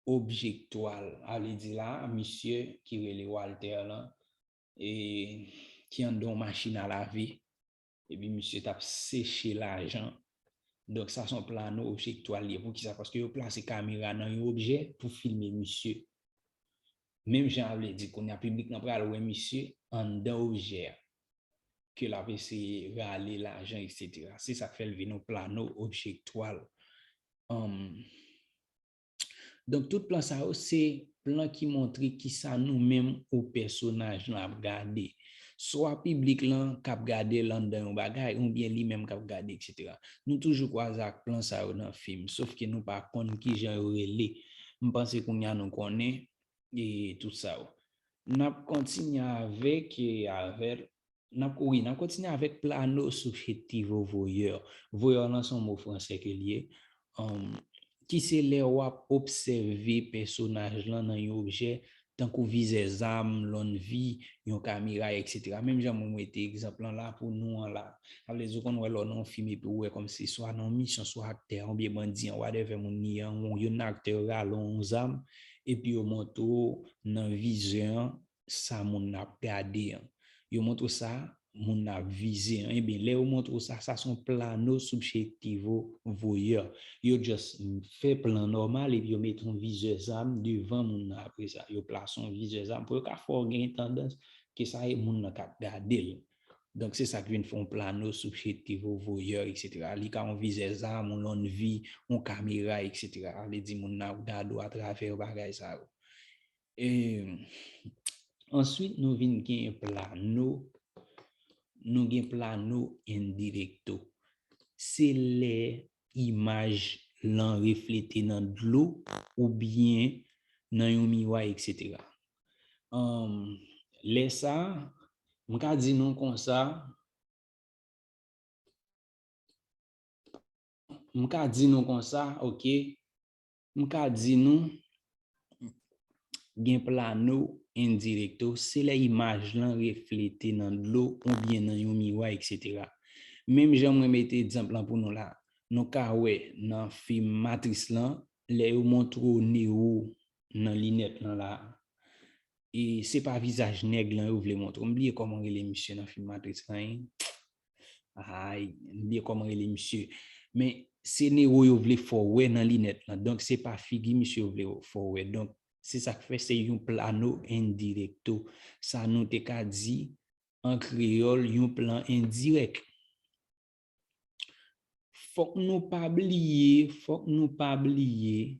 objektwal. Sa vle di la, misye ki rele Walter lan, e, ki anndan yon machin a lave, epi misye t ap seche lajan. Donk, sa se yon plano objektwal li ye. Poukisa? Paske yo plase kamera nan yon objè pou filme misye. Menm jan a vle di, kounye a piblik lan pral wè misye anndan objè a, ke l ap eseye rale lajan, etsetera. Se sa k fè l vin yon plano objektwal. Anm, Donk, tout plan sa yo, se plan ki montre kisa nou menm ou pèsonaj lan ap gade. Swa piblik lan k ap gade l anndan yon bagay, oubyen li menm k ap gade, etsetera. Nou toujou kwaze ak plan sa yo nan fim, sof ke nou pa konn kijan yo rele. M panse kounye a nou konnen, e, tout sa yo. N ap kontinye avèk, e, avèk N ap, wi, n ap kontinye avèk plano subjetivo voyeur. Voyeur lan se yon mo fransè ke l ye. Anm, ki se lè w ap obsève pèsonaj lan nan yon objè, tankou vizè zam, lòn vi, yon kamera, etsetera. Menm jan mwen mete egzanp lan la pou nou an la. Sa vle di, ou konn wè lè w nan yon fim epi w wè kòmsi swa nan yon misyon, swa aktè an oubyen bandi an, whatever moun li ye an, yon aktè rale yon zam, epi yo montre w nan vizè an, sa moun nan ap gade an. Yo montre w sa moun nan ap vize an. Ebyen, lè yo montre w sa, sa se yon plano subjetivo voyeur. Yo just fè plan nòmal epi yo mete yon vizè zam devan moun nan apre sa. Yo plase yon vizè zam pou yo ka fè w gen tandans ke sa e moun nan k ap gade l. Donk, se sa k vin fè yon plano subjetivo voyeur, etsetera. Li ka yon vizè zam, yon lòn vi, yon kamera, etsetera. Sa vle di moun nan ap gade w atravè bagay sa yo. E, answit, nou vin gen plano, nou gen plano indirecto. Se lè imaj lan reflete nan dlo oubyen nan yon miwa, etsetera. Anm, lè sa a, m ka di nou konsa, m ka di nou konsa, ok, m ka di nou, gen plano indirecto, se lè imaj lan reflete nan dlo oubyen nan yon miwa, etsetera. Menm jan mwen mete egzanp lan pou nou la, nou ka wè nan fim Matrix lan, lè yo montre w Neo nan linèt lan la, e se pa vizaj nèg lan yo vle montre w. M bliye kòman rele misye nan fim Matrix lan, en. Ay, m bliye kòman rele misye. Men se Neo yo vle fè w wè nan linèt lan. Donk, se pa figi misye yo vle fè w wè. Donk, se sa k fè se yon plano indirecto. Sa nou te ka di, an kreyòl, yon plan endirèk. Fòk nou pa bliye, fòk nou pa bliye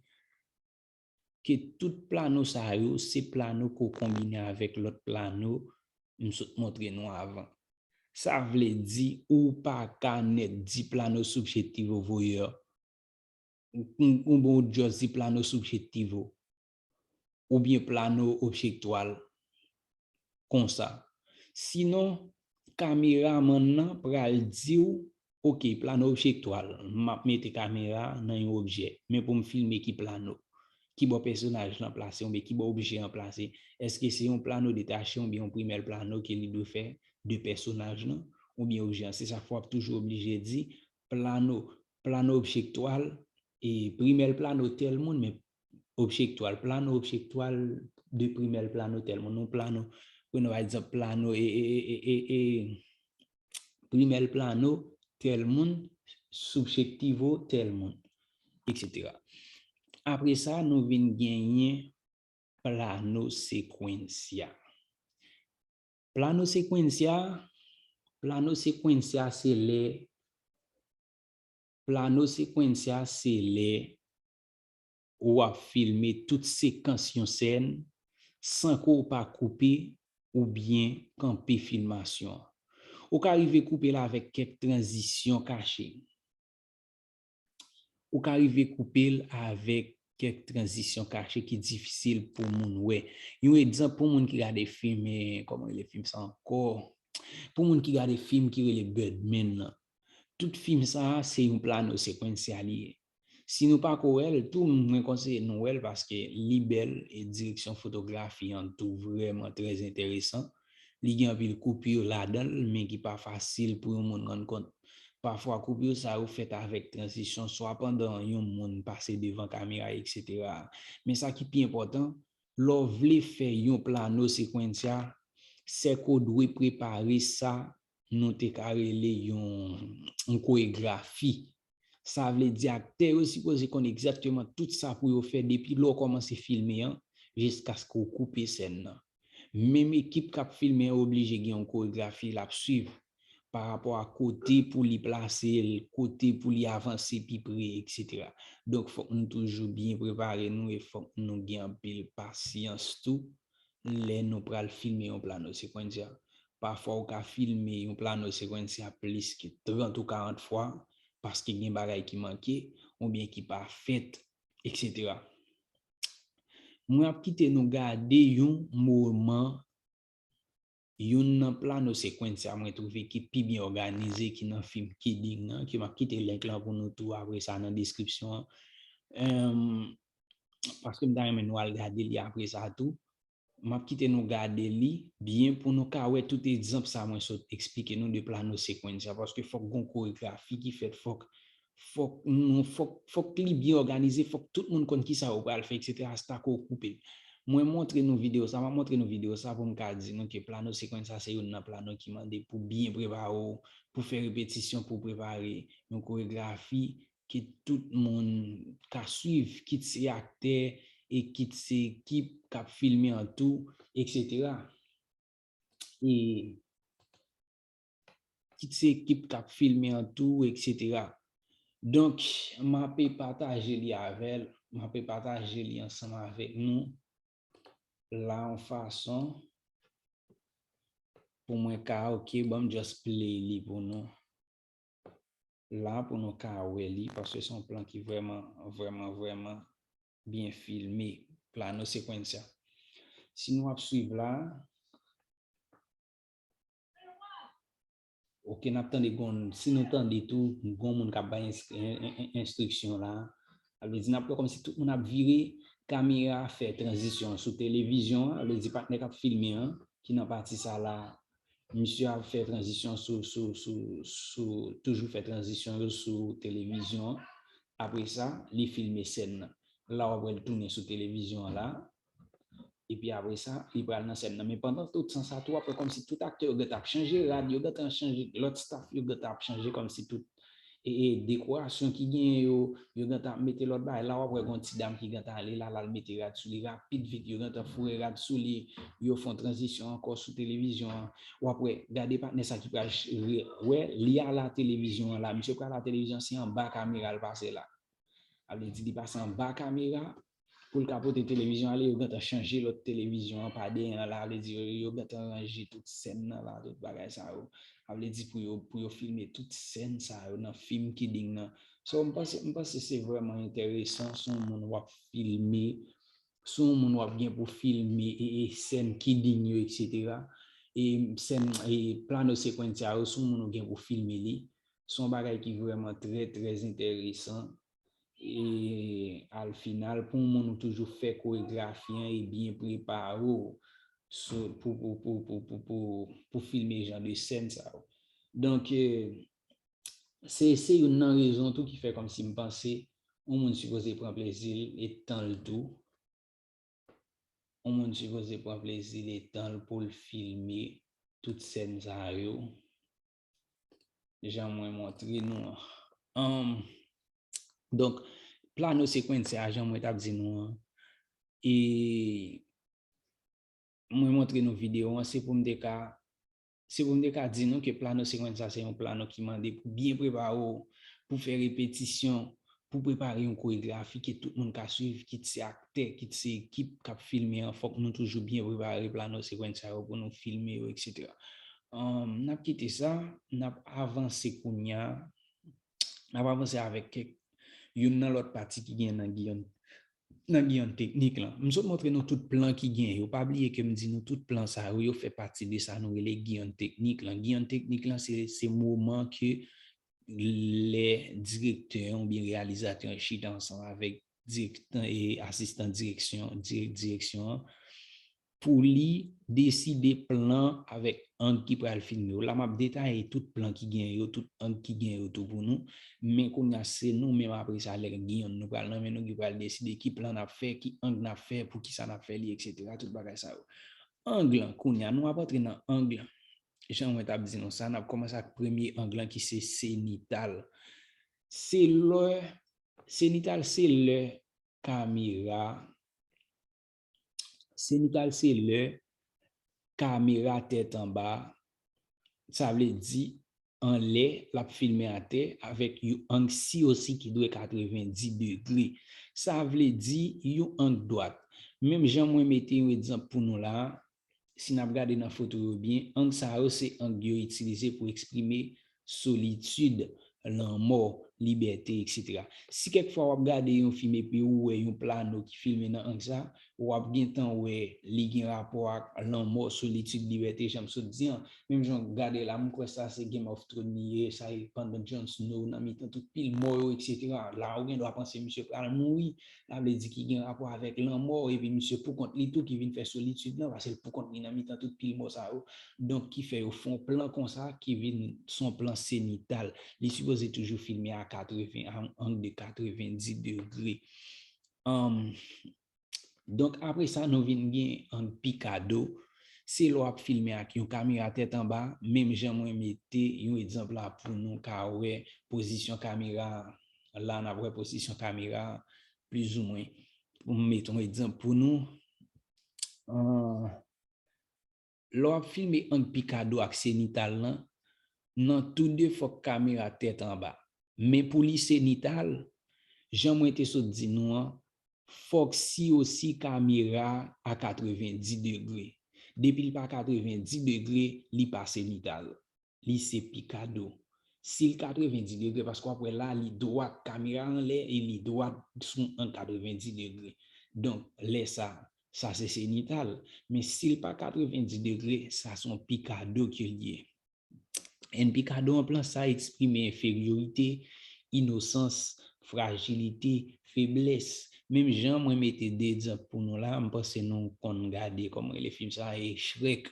ke tout plano sa yo, se plano ke w konbine avèk lòt plano m sot montre nou avan. Sa vle di ou pa ka nèt di plano subjetivo voyeur. Ou, ou, ou bon, ou just di plano subjetivo. Oubyen plano objektual. Konsa. Sinon, kameramann nan pral di w, ok, plano objektual, m ap mete kamera nan yon objè, men pou m filme ki plano, ki bò pèsonaj lan plase, oubyen ki bò objè an plase. Èske se yon plano detache oubyen yon primè plano ke li dwe fè de pèsonaj lan, oubyen objè an? Se sa k fè w ap toujou oblije di, plano, plano objektual, e primè plano tèl moun, men objektual, plano objektual de primè plano tèl moun, yon plano, pran pa egzanp, plano, e, e, e, e, e, primè plano tèl moun, subjetivo tèl moun, etsetera. Apre sa, nou vin genyen plano secuencia. Plano secuencia, plano secuencia se lè, plano secuencia se lè ou ap filme tout sekans yon sèn san ke w pa koupe oubyen kanpe filmasyon an. Ou ka rive koupe l avèk kèk tranzisyon kache. Ou ka rive koupe l avèk kèk tranzisyon kache ki difisil pou moun wè. Yon egzanp pou moun ki gade fim, eh, kòman rele fim sa ankò? Pou moun ki gade fim ki rele Birdman nan. Tout fim sa a, se yon plano secuencia li ye. Si nou pako wè l, tou mwen konseye nou wè l paske li bèl e direksyon fotografi an tou vrèman trè enteresan. Li gen anpil koupi ladan l, men ki pa fasil pou yon moun rann kont. Pafwa, koupi sa yo fèt avèk tranzisyon, swa pandan yon moun pase devan kamera, etsetera. Men sa ki pi enpòtan, lè w vle fè yon plano secuencia, se ke w dwe prepare sa nou te ka rele yon, yon koregrafi. Sa vle di aktè yo sipoze konn egzakteman tout sa pou yo fè depi lè w kòmanse filme an jiskaske w koupe sèn nan. Menm ekip k ap filme an oblije gen yon koregrafi l ap swiv pa rapò a kote pou li plase l, kote pou li avanse pi pre, etsetera. Donk, fòk nou toujou byen prepare nou e fòk nou gen anpil pasyans tou lè nou pral filme yon plano secuencia. Pafwa, ou ka filme yon plano secuencia plis ke trant ou karant fwa paske gen bagay ki manke oubyen ki pa fèt, etsetera. Mwen ap kite nou gade yon moman, youn nan plano secuencia mwen twouve ki pi byen òganize ki nan fim Kidding nan, ke m ap kite link lan pou nou tou apre sa nan deskripsyon an. Em, paske m ta renmen nou al gade li apre sa tou. M ap kite nou gade li byen pou nou ka wè tout egzanp sa mwen sot eksplike nou de plano secuencia, paske fòk gon koregrafi ki fèt, fòk, fòk nou, fòk, fòk li byen òganize, fòk tout moun konn kisa yo pral fè, etsetera, hasta ke w koupe l. Mwen montre nou videyo sa, m ap montre nou videyo sa pou m ka di nou ke plano secuencia se youn nan plano ki mande pou byen prepare w, pou fè repetisyon, pou prepare yon koregrafi ke tout moun ka swiv, kit se aktè e kit se ekip k ap filme an tou, etsetera. E kit se ekip k ap filme an tou, etsetera. Donk, m ape pataje li avè l, m ape pataje li ansanm avèk nou. la yon fason pou mwen ka, ok, ban m just play li pou nou. La pou nou ka wè li, paske se yon plan ki vrèman, vrèman, vrèman byen filme, plano sekwensa. Si nou ap swiv la, ok, n ap tande gon, si nou tande tou, gon moun k ap bay ins-, en-, en-, en-, enstriksyon la, sa vle di n ap wè kòmsi tout moun ap vire, kamera fè tranzisyon sou televizyon an, sa vle di patnè k ap filme an, ki nan pati sa la, misye ap fè tranzisyon sou, sou, sou, sou, toujou fè tranzisyon yo sou televizyon an. Apre sa, li filme sèn nan. La w ap wè l tounen sou televizyon an la. Epi apre sa, li pral nan sèn nan. Men pandan tout tan sa tou, w ap wè kòmsi tout aktè yo gentan ap chanje rad, yo gentan chanje, lòt staff yo gentan ap chanje kòmsi tout e, e dekorasyon ki genyen yo, yo gentan ap mete lòt bagay. La w ap wè gon ti dam ki gentan ale la, l al mete rad sou li rapid vit, yo gentan foure rad sou li, yo fè yon tranzisyon ankò sou televizyon an. W ap wè, gade patnè sa ki pral ch-, re-, wè, li ala televizyon an la, misye pral ala televizyon, se anba kamera l pase la. Sa vle di li pase anba kamera pou l ka pote televizyon ale, yo gentan chanje lòt televizyon an pa dèyè an la, sa vle di yo, yo gentan ranje tout sèn nan la, tout bagay sa yo. Sa vle di pou yo, pou yo filme tout sèn sa yo nan fim Kidding nan. So, m panse, m panse se vrèman enteresan, si yon moun w ap filme, si yon moun w ap gen pou filme e, e sèn Kidding yo, etsetera. E sèn, e plano sekwensa yo, si yon moun ou gen pou filme li, se yon bagay ki vrèman trè, trè enteresan. E al final, pou yon moun ou toujou fè koregrafi an e byen prepare w sou, pou, pou, pou, pou, pou, pou, pou filme jan de sèn sa yo. Donk, eh, se, se youn nan rezon tou ki fè kòmsi m panse yon moun sipoze pran plezi l e tan l tou. Yon moun sipoze pran plezi l e tan l pou l filme tout sèn sa yo. Jan mwen montre nou an. Anm, donk, plano sekwensa a, jan mwen t ap di nou an, e mwen montre nou videyo an, se pou m te ka, se pou m te ka di nou ke plano sekwensa se yon plano ki mande pou byen prepare w, pou fè repetisyon, pou prepare yon koregrafi ke tout moun ka swiv, kit se aktè, kit se ekip k ap filme an, fòk nou toujou byen prepare plano sekwensa yo pou nou filme yo, etsetera. Anm, n ap kite sa, n ap avanse kounye a, n ap avanse avèk kèk, youn nan lòt pati ki gen nan Giyon, nan Giyon teknik lan. M sot montre nou tout plan ki gen yo. Pa bliye ke m di nou tout plan sa yo, yo fè pati de sa nou rele Giyon teknik lan. Giyon teknik lan, se, se moman ke lè direktè an oubyen reyalizatè an chita ansanm avèk dirèk-, e asistan direksyon, dirèk-, direksyon an, pou li deside plan avèk ang ki pral filme yo. La, m ap detaye tout plan ki gen yo, tout ang ki gen yo tou pou nou. Men kounye a, se nou menm apre sa, lè Giyon nou pral nan men nou ki pral deside ki plan n ap fè, ki ang n ap fè, pou ki sa n ap fè li, etsetera. Tout bagay sa yo. Ang lan, kounye a, nou ap antre nan ang lan. Jan mwen t ap di nou sa, n ap kòmanse ak premye ang lan ki se senital. Se lè, senital se lè kamera, senital se lè kamera tèt anba, sa vle di anlè, l ap filme atè avèk yon ang si osi ki dwe katrevendi degre. Sa vle di yon ang dwat. Menm jan mwen mete yon egzanp pou nou la, si n ap gade nan foto yo byen, ang sa yo se ang yo itilize pou eksprime solitid, lanmò, libète, etsetera. Si kèk fwa w ap gade yon fim epi ou wè yon plano ki filme nan ang sa, w ap gentan wè li gen rapò ak lanmò, solitid, libète, jan m sot di an. Menm jan w gade la, m kwè sa se Game of Thrones li ye, sa e pandan Jon Snow nan mitan tout pil mò yo, etsetera. La, ou gen dwa panse misye pral mouri, sa vle di ki gen rapò avèk lanmò, epi misye poukont li tou ki vin fè solitid lan, paske l poukont li nan mitan tout pil mò sa yo. Donk, ki fè yo fè yon plan konsa ki vin se yon plan senital. Li sipoze toujou filme a katreven, a yon ang de katrevendi degre. Anm, donk, apre sa, nou vin gen ang pikado. Se lè w ap filme ak yon kamera tèt anba, menm jan mwen mete yon egzanp la pou nou ka wè pozisyon kamera a. La, n ap wè pozisyon kamera a, plizoumwen. Pou m mete yon egzanp pou nou, an, lè w ap filme ang pikado ak senital lan, nan tou de fòk kamera tèt anba. Men pou li senital, jan mwen te sot di nou an, fòk si osi kamera a katrevendi degre. Depi l pa katrevendi degre, li pa zenital. Li se pikado. Si l katrevendi degre, paske w ap wè la, li dwat, kamera anlè e li dwat sou ann katrevendi degre. Donk, lè sa, sa se zenital. Men si l pa katrevendi degre, sa se yon pikado ke l ye. And pikado an plan sa eksprime enferyorite, inosans, frajilite, feblès. Menm jan mwen mete de egzanp pou nou la, m panse nou konn gade kòman rele fim sa, e Shrek.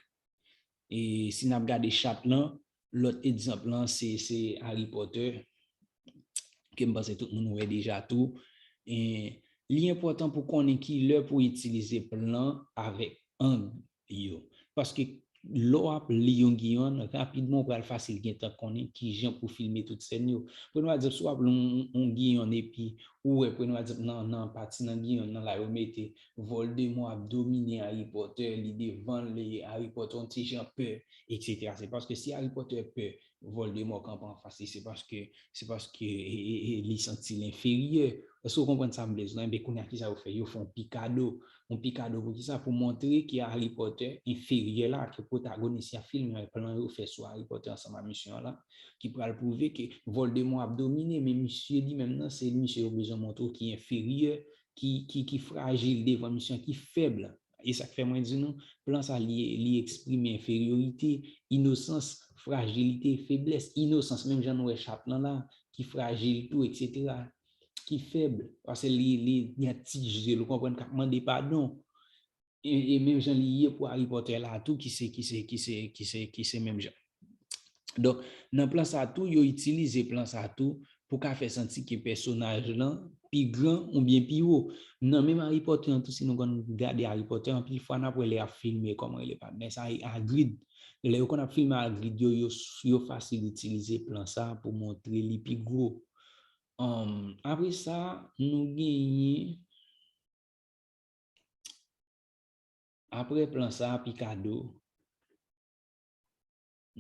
E si n ap gade chat lan, lòt egzanp lan se, se Harry Potter, ke m panse tout moun wè deja tou. E li enpòtan pou konnen ki lè pou itilize plan avèk ang yo. Paske lè w ap li yon giyon, rapidman w pral fasil gentan konnen ki jan pou filme tout sèn yo. Pran pa egzanp, si w ap li yon, yon giyon epi ou wè, pran pa egzanp, nan, nan pati nan giyon nan la, yo mete Voldemort ap domine Harry Potter, li devan l, Harry Potter yon ti jan pè, etsetera. Se paske si Harry Potter pè, Voldemort kanpe anfas li, se paske, se paske e, e, e, li santi l enferyè. Èske w konprann sa m vle di la? Enben, kounye a, kisa yo fè? Yo fè yon pikado. Yon pikado pou kisa? Pou montre ke Harry Potter enferyè la, ke pwotagonis a fim nan, plan yo fè sou Harry Potter ansanm a misye an la, ki pral pwouve ke Voldemort ap domine, men misye li menm nan, se misye yo bezwen montre w ki enferyè, ki, ki, ki frajil devan misye an, ki fèb. E sa k fè mwen di nou, plan sa li, li eksprime enferyorite, inosans, frajilite, feblès. Inosans, menm jan nou wè chat lan la, ki frajil tou, etsetera. Ki fèb, paske li, li, li gen ti je l, ou konprann, k ap mande padon. E, e menm jan li ye pou Harry Potter la tou, ki se, ki se, ki se, ki se, ki se menm jan. Donk, nan plan sa tou, yo itilize plan sa tou pou ka fè santi ke pèsonaj lan pi gran oubyen pi wo. Nan menm Harry Potter an tou, si nou konn gade Harry Potter, anpil fwa n ap wè lè y ap filme, kòman rele patnè sa, Hagrid. Lè yo konn ap filme Hagrid yo, yo, yo fasil itilize plan sa pou montre li pi gwo. Anm, apre sa, nou genyen Apre plan sa, pikado,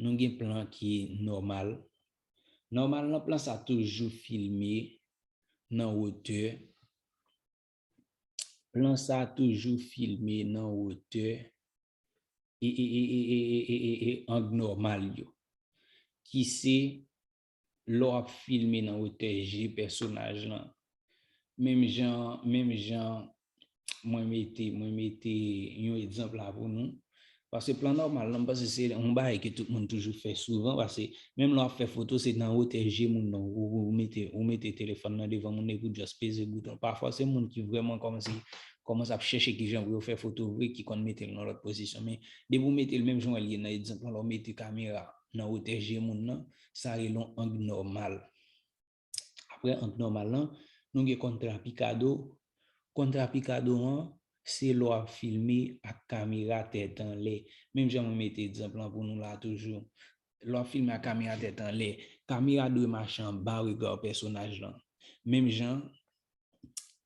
nou gen plan ki nòmal. Nòmal nan plan sa toujou filme nan wotè. Plan sa toujou filme nan wotè e, e, e, e, e, e, e, e, e ang nòmal yo. Ki se lè w ap filme nan wotè je pèsonaj lan. Menm jan, menm jan mwen mete, mwen mete yon egzanp la pou nou. Paske plan nòmal lan, m panse se yon bagay ke tout moun toujou fè souvan, paske menm lè w ap fè foto, se nan wotè je moun nan, ou, ou mete, ou mete telefòn nan devan moun epi w just peze bouton. Pafwa, se moun ki vrèman kòmanse, kòmanse ap chèche kijan pou yo fè foto vre, ki konn mete l nan lòt pozisyon. Men, depi w mete l menm jan w wè l ye nan egzanp lan, lè w mete kamera nan wotè je moun nan, sa rele yon ang nòmal. Apre ang nòmal lan, nou gen kontrapikado. Kontrapikado an, se lè w ap filme ak kamera tèt anlè. Menm jan mwen mete egzanp lan pou nou la toujou. Lè w ap filme ak kamera tèt anlè, kamera dwe mache anba rega pèsonaj lan. Menm jan,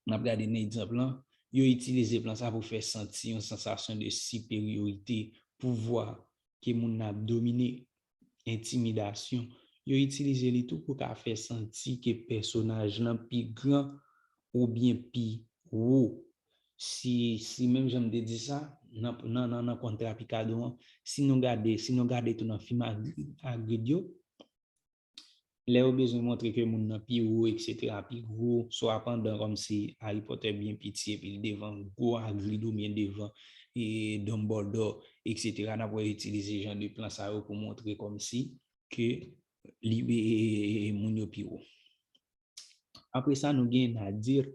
n ap gade nan egzanp lan, yo itilize plan sa pou fè santi yon sansasyon de siperyorite, pouvwa, ke moun nan ap domine, entimidasyon. Yo itilize li tou pou ka fè santi ke pèsonaj lan pi gran oubyen pi wo. Si, si menm jan m te di sa, nan, nan, nan, nan kontrapikado an, si nou gade, si nou gade tou nan fim Hagrid, Hagrid yo, lè yo bezwen montre ke moun nan pi wo, etsetera, pi gwo, swa pandan kòmsi Harry Potter byen piti epi l devan gwo Hagrid oubyen devan, e, Dumbledore, etsetera, n ap wè yo itilize jan de plan sa yo pou montre kòmsi ke li, e, e, e, e, moun yo pi wo. Apre sa, nou gen Nadir.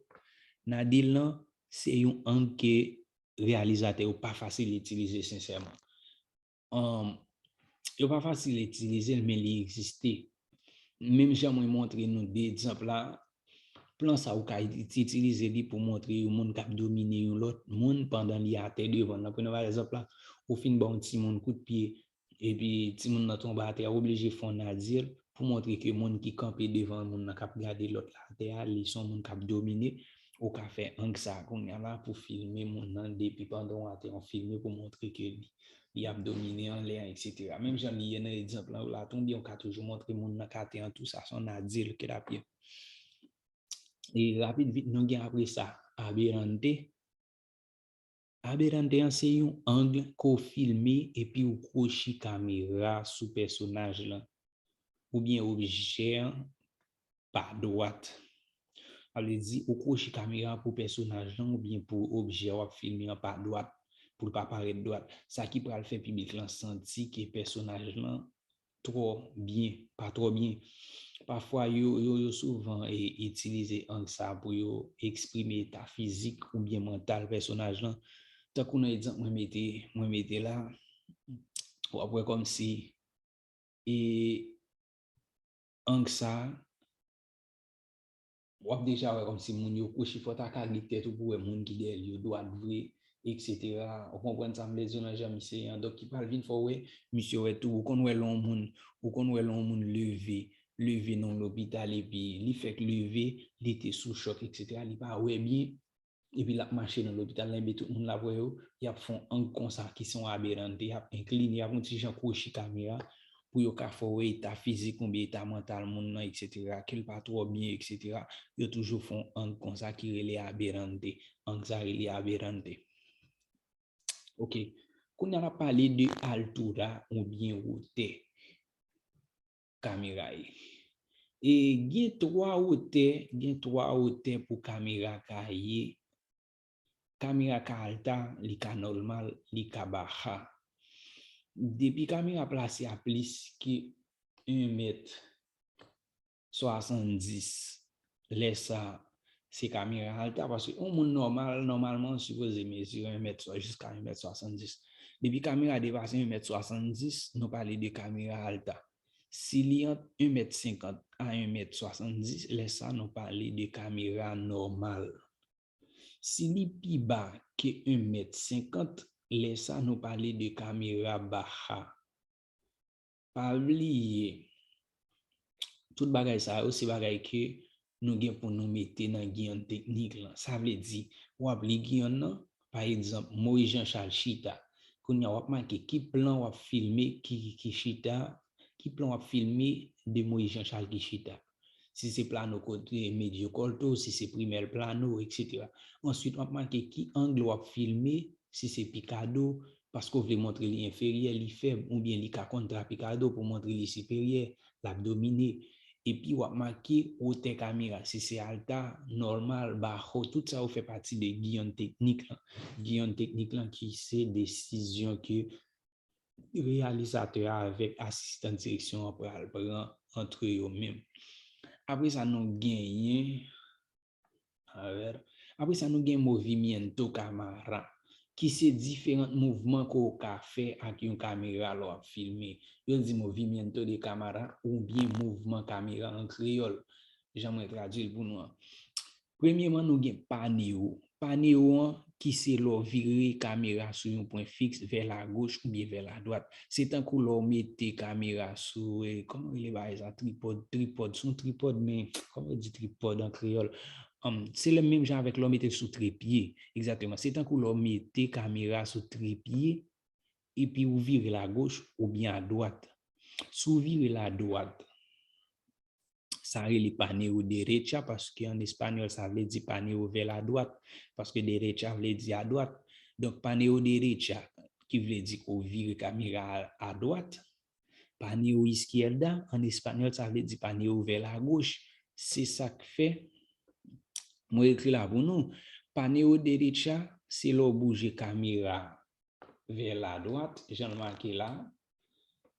Nadir lan, se yon ang ke reyalizatè yo pa fasil itilize sensèman. Anm, yo pa fasil itilize l, men li egziste. Menm jan mwen montre nou de egzanp la, plan sa ou ka itilize li pou montre yon moun k ap domine yon lòt moun pandan li atè devan l. Nan premye egzanp la, ou fin ba yon timoun kout pye, epi timoun nan tonbe atè, ou oblije fè yon Nadir pou montre ke moun ki kanpe devan moun nan k ap gade lòt la atè a, li se yon moun k ap domine. Ou ka fè ang sa a kounye a la pou filme moun nan depi pandan w atè, yon filme pou montre ke li, li ap domine anlè an, etsetera. Menm jan li ye nan egzanp lan la tou, oubyen ou ka toujou montre moun nan k atè an tou, sa se yon Nadir ke l ap ye. E rapid vit, nou gen apre sa, aberrante. Aberrante an se yon ang ke w filme epi w kwochi kamera sou pèsonaj lan oubyen objè an pa dwat. Sa vle di, ou kwochi kamera pou pèsonaj lan oubyen pou objè w ap filme an pa dwat, pou l pa parèt dwat. Sa ki pral fè piblik lan santi ke pèsonaj lan twò byen, pa twò byen. Pafwa, yo, yo, yo souvan e, itilize ang sa pou yo eksprime eta fizik oubyen mantal pèsonaj lan. Tankou nan egzanp mwen mete, mwen mete la, w ap wè kòmsi e ang sa, w ap deja wè kòmsi moun yo kwochi, fò w ta ka li tèt ou pou wè moun ki dèyè l yo dwat vre, et cetera. Ou konprann sa m vle di w nan jan misye ye an. Donk, ki pral vin fè w wè, misye wè tou, ou konn wè lè yon moun, ou konn wè lè yon moun leve, leve nan yon lopital epi li fèk leve, li te sou chòk, et cetera. Li pa wè byen, epi l ap mache nan lopital la, ebyen tout moun l ap wè yo, y ap fè yon ang konsa ki se yon aberrante, y ap enkline, y ap yon ti jan kwochi kamera pou yo ka fè w wè eta fizik oubyen eta mantal moun nan, et cetera, ke l pa twò byen, et cetera. Yo toujou fè yon ang konsa ki rele aberrante. Ang sa rele aberrante. Ok. Kounye a, n ap pale de altura oubyen wotè kamera ye. E gen twa wotè, gen twa wotè pou kamera ka ye. Kamera ka alta, li ka nòmal, li ka baja. Depi kamera plase a plis ke yon mèt swasanndis, lè sa, se kamera alta, paske yon moun nòmal, nòmalman, sipoze mezire yon mèt swa-, jiska yon mèt swasanndis. Depi kamera depase yon mèt swasanndis, nou pale de kamera alta. Si li ant yon mèt senkant a yon mèt swasanndis, lè sa, nou pale de kamera nòmal. Si li pi ba ke yon mèt senkant, lè sa, nou pale de kamera baja. Pa bliye, tout bagay sa yo, se bagay ke nou gen pou nou mete nan giyann teknik lan. Sa vle di, w ap li giyann nan, pa egzanp, Moyiz Janchal chita. Kounye a, w ap make ki plan w ap filme ki, ki chita, ki plan w ap filme de Moyiz Janchal ki chita. Si se plano kote Medio Corto, si se Primer Plano, et cetera. Answit, w ap make ki ang w ap filme, si se Picado, paske w vle montre li enferyè, li fèb, oubyen li ka kontra Picado pou montre li siperyè, l ap domine. Epi w ap make wotè kamera, si se alta, nòmal, bajo, tout sa yo fè pati de giyann teknik lan. Giyann teknik lan ki se desizyon ke reyalizatè a avèk asistan direksyon an pral pran antre yo menm. Apre sa, nou genyen, alè, apre sa, nou gen movimiento cámara, ki se diferan mouvman ke w ka fè ak yon kamera lè w ap filme. Yo di movimiento de cámara oubyen mouvman kamera an kreyòl, jan mwen tradui l pou nou an. Premyeman, nou gen paneo. Paneo an, ki se lè w vire kamera sou yon pwen fiks vè lagoch oubyen vè ladwat. Se tankou lè w mete kamera sou, e, kòman rele bagay sa? Tripòd, tripòd, se yon tripòd, men kòman yo di tripòd an kreyòl? Ann, se lè menm jan avèk lè w mete l sou trepye. Egzakteman. Se tankou lè w mete kamera sou trepye, epi w vire l agoch oubyen adwat. Si w vire l adwat, sa rele paneo derecha, paske an espanyòl, sa vle di paneo vè ladwat, paske derecha vle di adwat. Donk, paneo derecha, ki vle di ke w vire kamera a adwat. Paneo izquierda, an espanyòl, sa vle di paneo vè lagoch. Se sa k fè, mwen ekri la pou nou. Paneo derecha, se lè w bouje kamera vè ladwat, jan l make la.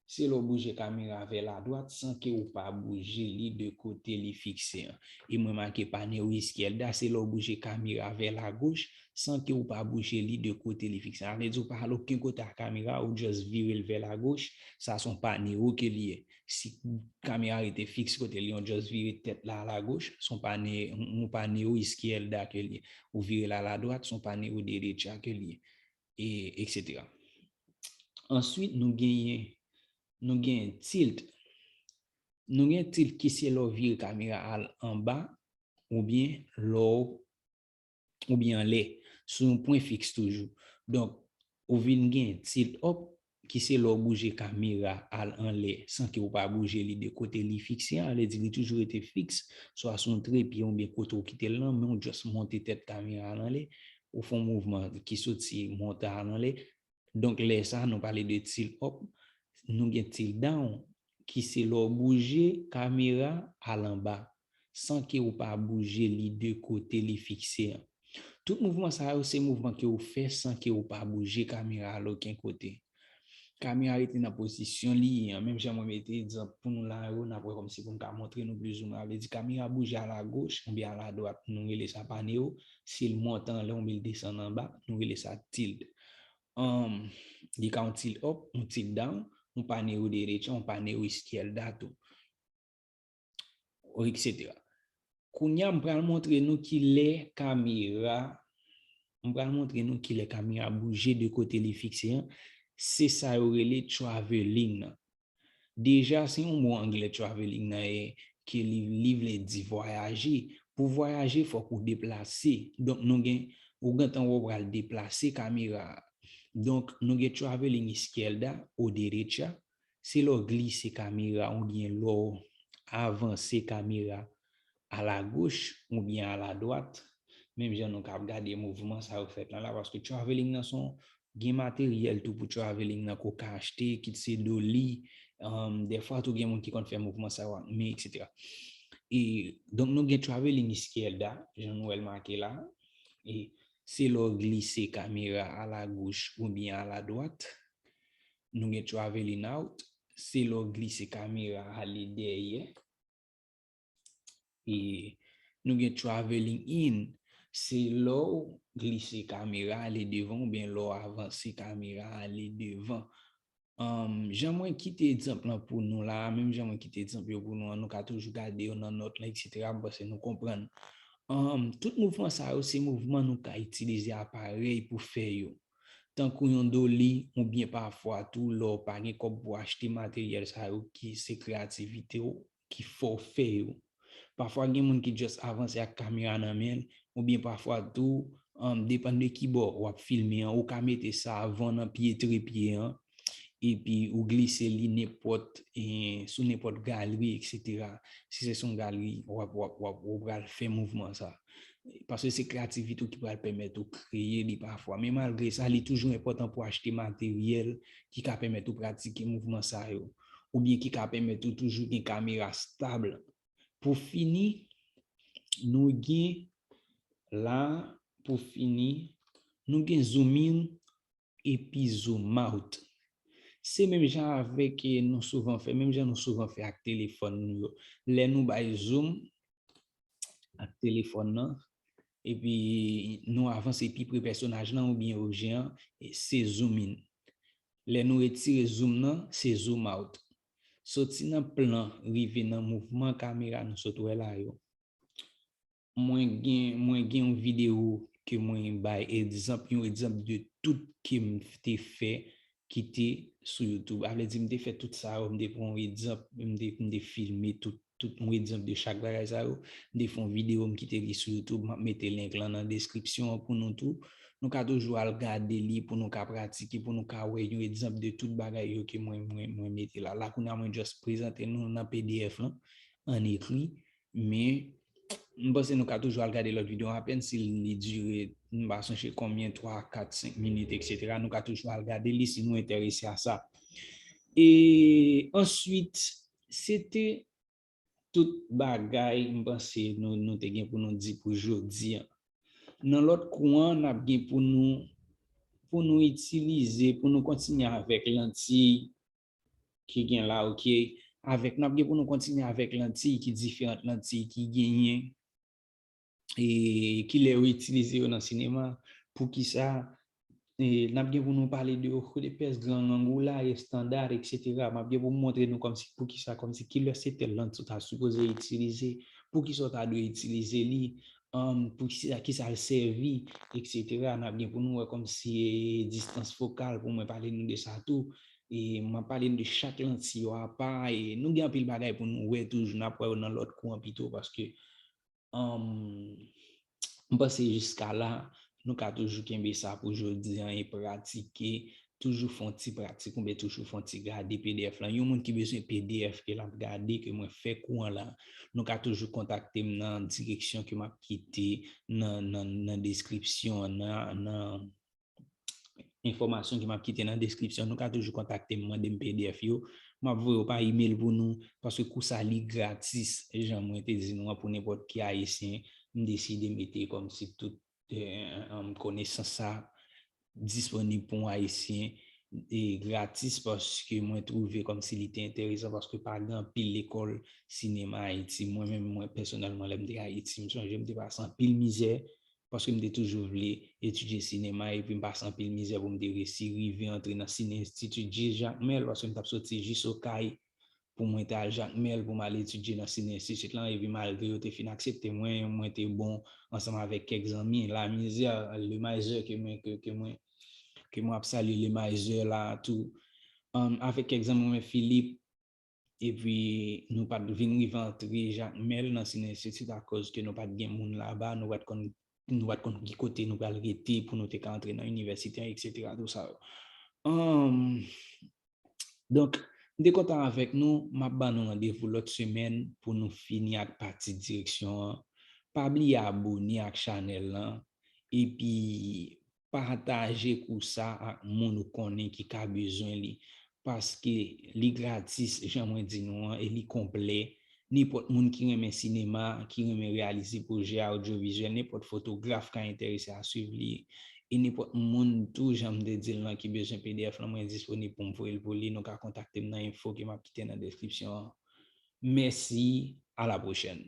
Se lè w bouje kamera vè ladwat san ke w pa bouje li de kote li fikse an. E mwen make paneo izquierda, se lè w bouje kamera vè lagoch san ke w pa bouje li de kote li fikse an. Sa vle di w pa al okenn kote ak kamera, ou just vire l vè lagoch, sa se yon paneo ke li ye. Si kamera rete fiks kote li, ou just vire tèt la a lagoch, se yon pane-, yon paneo izquierda ke li ye. Ou vire l a ladwat, se yon paneo derecha ke li ye. E, et cetera. Answit, nou genyen, nou genyen tilt. Nou gen tilt ki se lè w vire kamera al anba, oubyen lè w, oubyen anlè, sou yon pwen fiks toujou. Donk, ou vin gen tilt up, ki se lè w bouje kamera al anlè san ke w pa bouje li de kote li fikse an, sa vle di li toujou rete fiks, swa sou yon trepye oubyen kote w kite l lan, men w just monte tèt kamera al anlè, ou fè yon mouvman ki soti monte al anlè. Donk, lè sa a, nou pale de tilt up, nou gen tilt down, ki se lè w bouje kamera al anba, san ke w pa bouje li de kote li fikse an. Tout mouvman sa yo, se mouvman ke w fè san ke w pa bouje kamera al okenn kote. Kamera rete nan pozisyon li ye an. Menm jan mwen mete egzanp pou nou la yo, n ap wè kòmsi pou m ka montre nou plizoumwen. Sa vle di kamera bouje alagoch oubyen aladwat, nou rele sa paneo. Si l monte anlè oubyen l desann anba, nou rele sa tilt. Um, li ka yon tilt up, yon tilt down, yon paneo derecha, yon paneo izkyèda tou, etsetera. Kounye a, m pral montre nou ki lè kamera, m pral montre nou ki lè kamera bouje de kote li fikse an. Se sa yo rele traveling nan. Deja, se yon mo anglè traveling nan ye, ke li, li vle di vwayaje. Pou vwayaje, fòk ou deplase. Donk, nou gen, ou gentan wè w pral deplase kamera a. Donk, nou gen traveling izkyèda o derecha, se lè w glise kamera oubyen lè w avanse kamera alagoch oubyen aladwat, menm jan nou ka ap gade mouvman sa yo fèt lan la, paske traveling nan se yon, gen materyèl tou pou traveling nan ke w ka achte, kit se doli, um, dèfwa tou gen moun ki konn fè mouvman sa yo ak men, etsetera. E, donk, nou gen traveling izkyèda, jan nou wè l make la, e se lè w glise kamera alagoch oubyen aladwat. Nou gen traveling out, se lè w glise kamera ale dèyè. E nou gen traveling in, se lè w glise kamera ale devan oubyen lè w avanse kamera ale devan. Um, jan mwen kite egzanp lan pou nou la, menm jan mwen kite egzanp yo pou nou an, nou ka toujou gade yo nan nòt lan, etsetera. M panse nou konprann. Um, tout mouvman sa yo, se mouvman nou ka itilize aparèy pou fè yo. Tankou yon doli, oubyen pafwa tou, lè w pa gen kòb pou achte materyèl sa yo ki se kreyativite w, ki fè w fè yo. Pafwa gen moun ki just avanse ak kamera nan men l, oubyen pafwa tou, um, depann de ki bò w ap filme an, ou ka mete sa avan nan pye trepye an, epi ou glise li nenpòt, eh, sou nenpòt galri, etsetera. Si se sou yon galri, w ap, w ap, w ap, ou pral fè mouvman sa. Paske se kreyativite w ki pral pèmèt ou kreye li pafwa. Men malgre sa, li toujou enpòtan pou achte materyèl ki ka pèmèt ou pratike mouvman sa yo. Oubyen ki ka pèmèt ou toujou gen kamera stab. Pou fini, nou gen la, pou fini, nou gen zoom in epi zoom out. Se menm jan avèk, eh, nou souvan fè, menm jan nou souvan fè ak telefòn nou yo. Lè nou bay zoom ak telefòn nan, epi nou avanse pi pre pèsonaj lan oubyen objè an, e se zoom in. Lè nou retire zoom nan, se zoom out. Soti nan plan, rive nan mouvman kamera nou sot wè la yo. Mwen gen, mwen gen yon videyo ke mwen bay egzanp, yon egzanp de tout ke m te fè ki te sou YouTube. A vle di, m te fè tout sa yo, m te pran yon egzanp, m te, m te filme tout, tout yon egzanp de chak bagay sa yo. M te fè yon videyo, m kite li sou YouTube, m ap mete link lan nan deskripsyon an pou nou tou. Nou ka toujou al gade li pou nou ka pratike, pou nou ka wè yon egzanp de tout bagay yo ke mwen, mwen, mwen mete la. La, kounye a, mwen just prezante nou nan P D F lan, an ekri. Men, m panse nou ka toujou al gade lòt videyo a, apèn si li dire, m pa sonje konbyen, twa, kat, senk minit, etsetera. Nou ka toujou al gade li si nou enterese a sa. E answit, se te tout bagay, m panse nou, nou te gen pou nou di pou jodi an. Nan lòt kou an, n ap gen pou nou, pou nou itilize, pou nou kontinye avèk lantiy ki gen la, oke, avèk, n ap gen pou nou kontinye avèk lantiy, ki diferan lantiy ki genyen, e ki lè yo itilize yo nan sinema, poukisa, e n ap gen pou nou pale de Ojo de Pez, Gran Angoula, Estanda, etsetera. M ap gen pou m montre nou kòmsi, poukisa, kòmsi, ki lè se tèl lantiy ou ta sipoze itilize, poukisa w ta dwe itilize li, um, poukisa, kisa l sèvi, etsetera. N ap gen pou nou wè kòmsi, e, distans fokal, pou mwen pale nou de sa tou. E m ap pale nou de chak lantiy yo apa, e nou gen anpil bagay pou nou wè toujou, n ap wè yo nan lòt kou an pito, paske, um, m panse jiska la, nou ka toujou kenbe sa pou jodi an e pratike, toujou fè yon ti pratik oubyen toujou fè yon ti gade P D F lan. Yon moun ki bezwen P D F ke l ap gade, ke mwen fè kou an la, nou ka toujou kontakte m nan direksyon ke m ap kite nan, nan, nan deskripsyon an, nan, nan enfòmasyon ke m ap kite nan deskripsyon. Nou ka toujou kontakte m, mande m P D F yo. M ap voye yo pa email pou nou, paske kou sa li gratis, jan mwen te di nou an, pou nenpòt ki Ayisyen. M deside mete kòmsi tout eh, em, konesans sa disponib pou yon Ayisyen e gratis, paske mwen twouve kòmsi li te enteresan, paske pa gen anpil lekòl sinema Ayiti. Mwen menm, mwen pèsonèlman, lè m te Ayiti, m sonje m te pase anpil mizè, paske m te toujou vle etidye sinema, epi m pase anpil mizè pou m te resi rive antre nan Sine Enstiti jis Jakmèl, paske m t ap soti jis Okay pou mwen te al Jakmèl pou m al etidye nan Sine Enstiti lan, epi malgre yo te fin aksepte mwen, mwen te bon ansanm avèk kèk zanmi, Lamizè, Lemizè ke mwen, ke, ke mwen, ke mwen ap salye Lemizè la tou. Um, avèk kèk zanmi mwen, Filip, epi nou pa t vin rive antre Jakmèl nan Sine Enstiti akòz ke nou pa t gen moun laba, nou pa t konn, nou pa t konn ki kote nou pral rete pou nou te ka antre nan inivèsite an, et cetera, tou sa yo. Um, Donk, m te kontan avèk nou, m ap ban nou randevou lòt semèn pou nou fini ak pati direksyon an. Pa bliye abone ak chanèl lan, epi pataje kou sa ak moun ou konnen ki ka bezwen li, paske li gratis, jan mwen di nou an, e li konplè. Nenpòt moun ki renmen sinema, ki renmen reyalize pwojè odyovizyèl, nenpòt fotograf ka enterese a swiv li. E nenpòt moun tou, jan m te di l lan, ki bezwen P D F lan, mwen disponib pou m voye l pou li. Nou ka kontakte m nan enfo ke m ap kite nan deskripsyon an. Mèsi, a la pwochèn.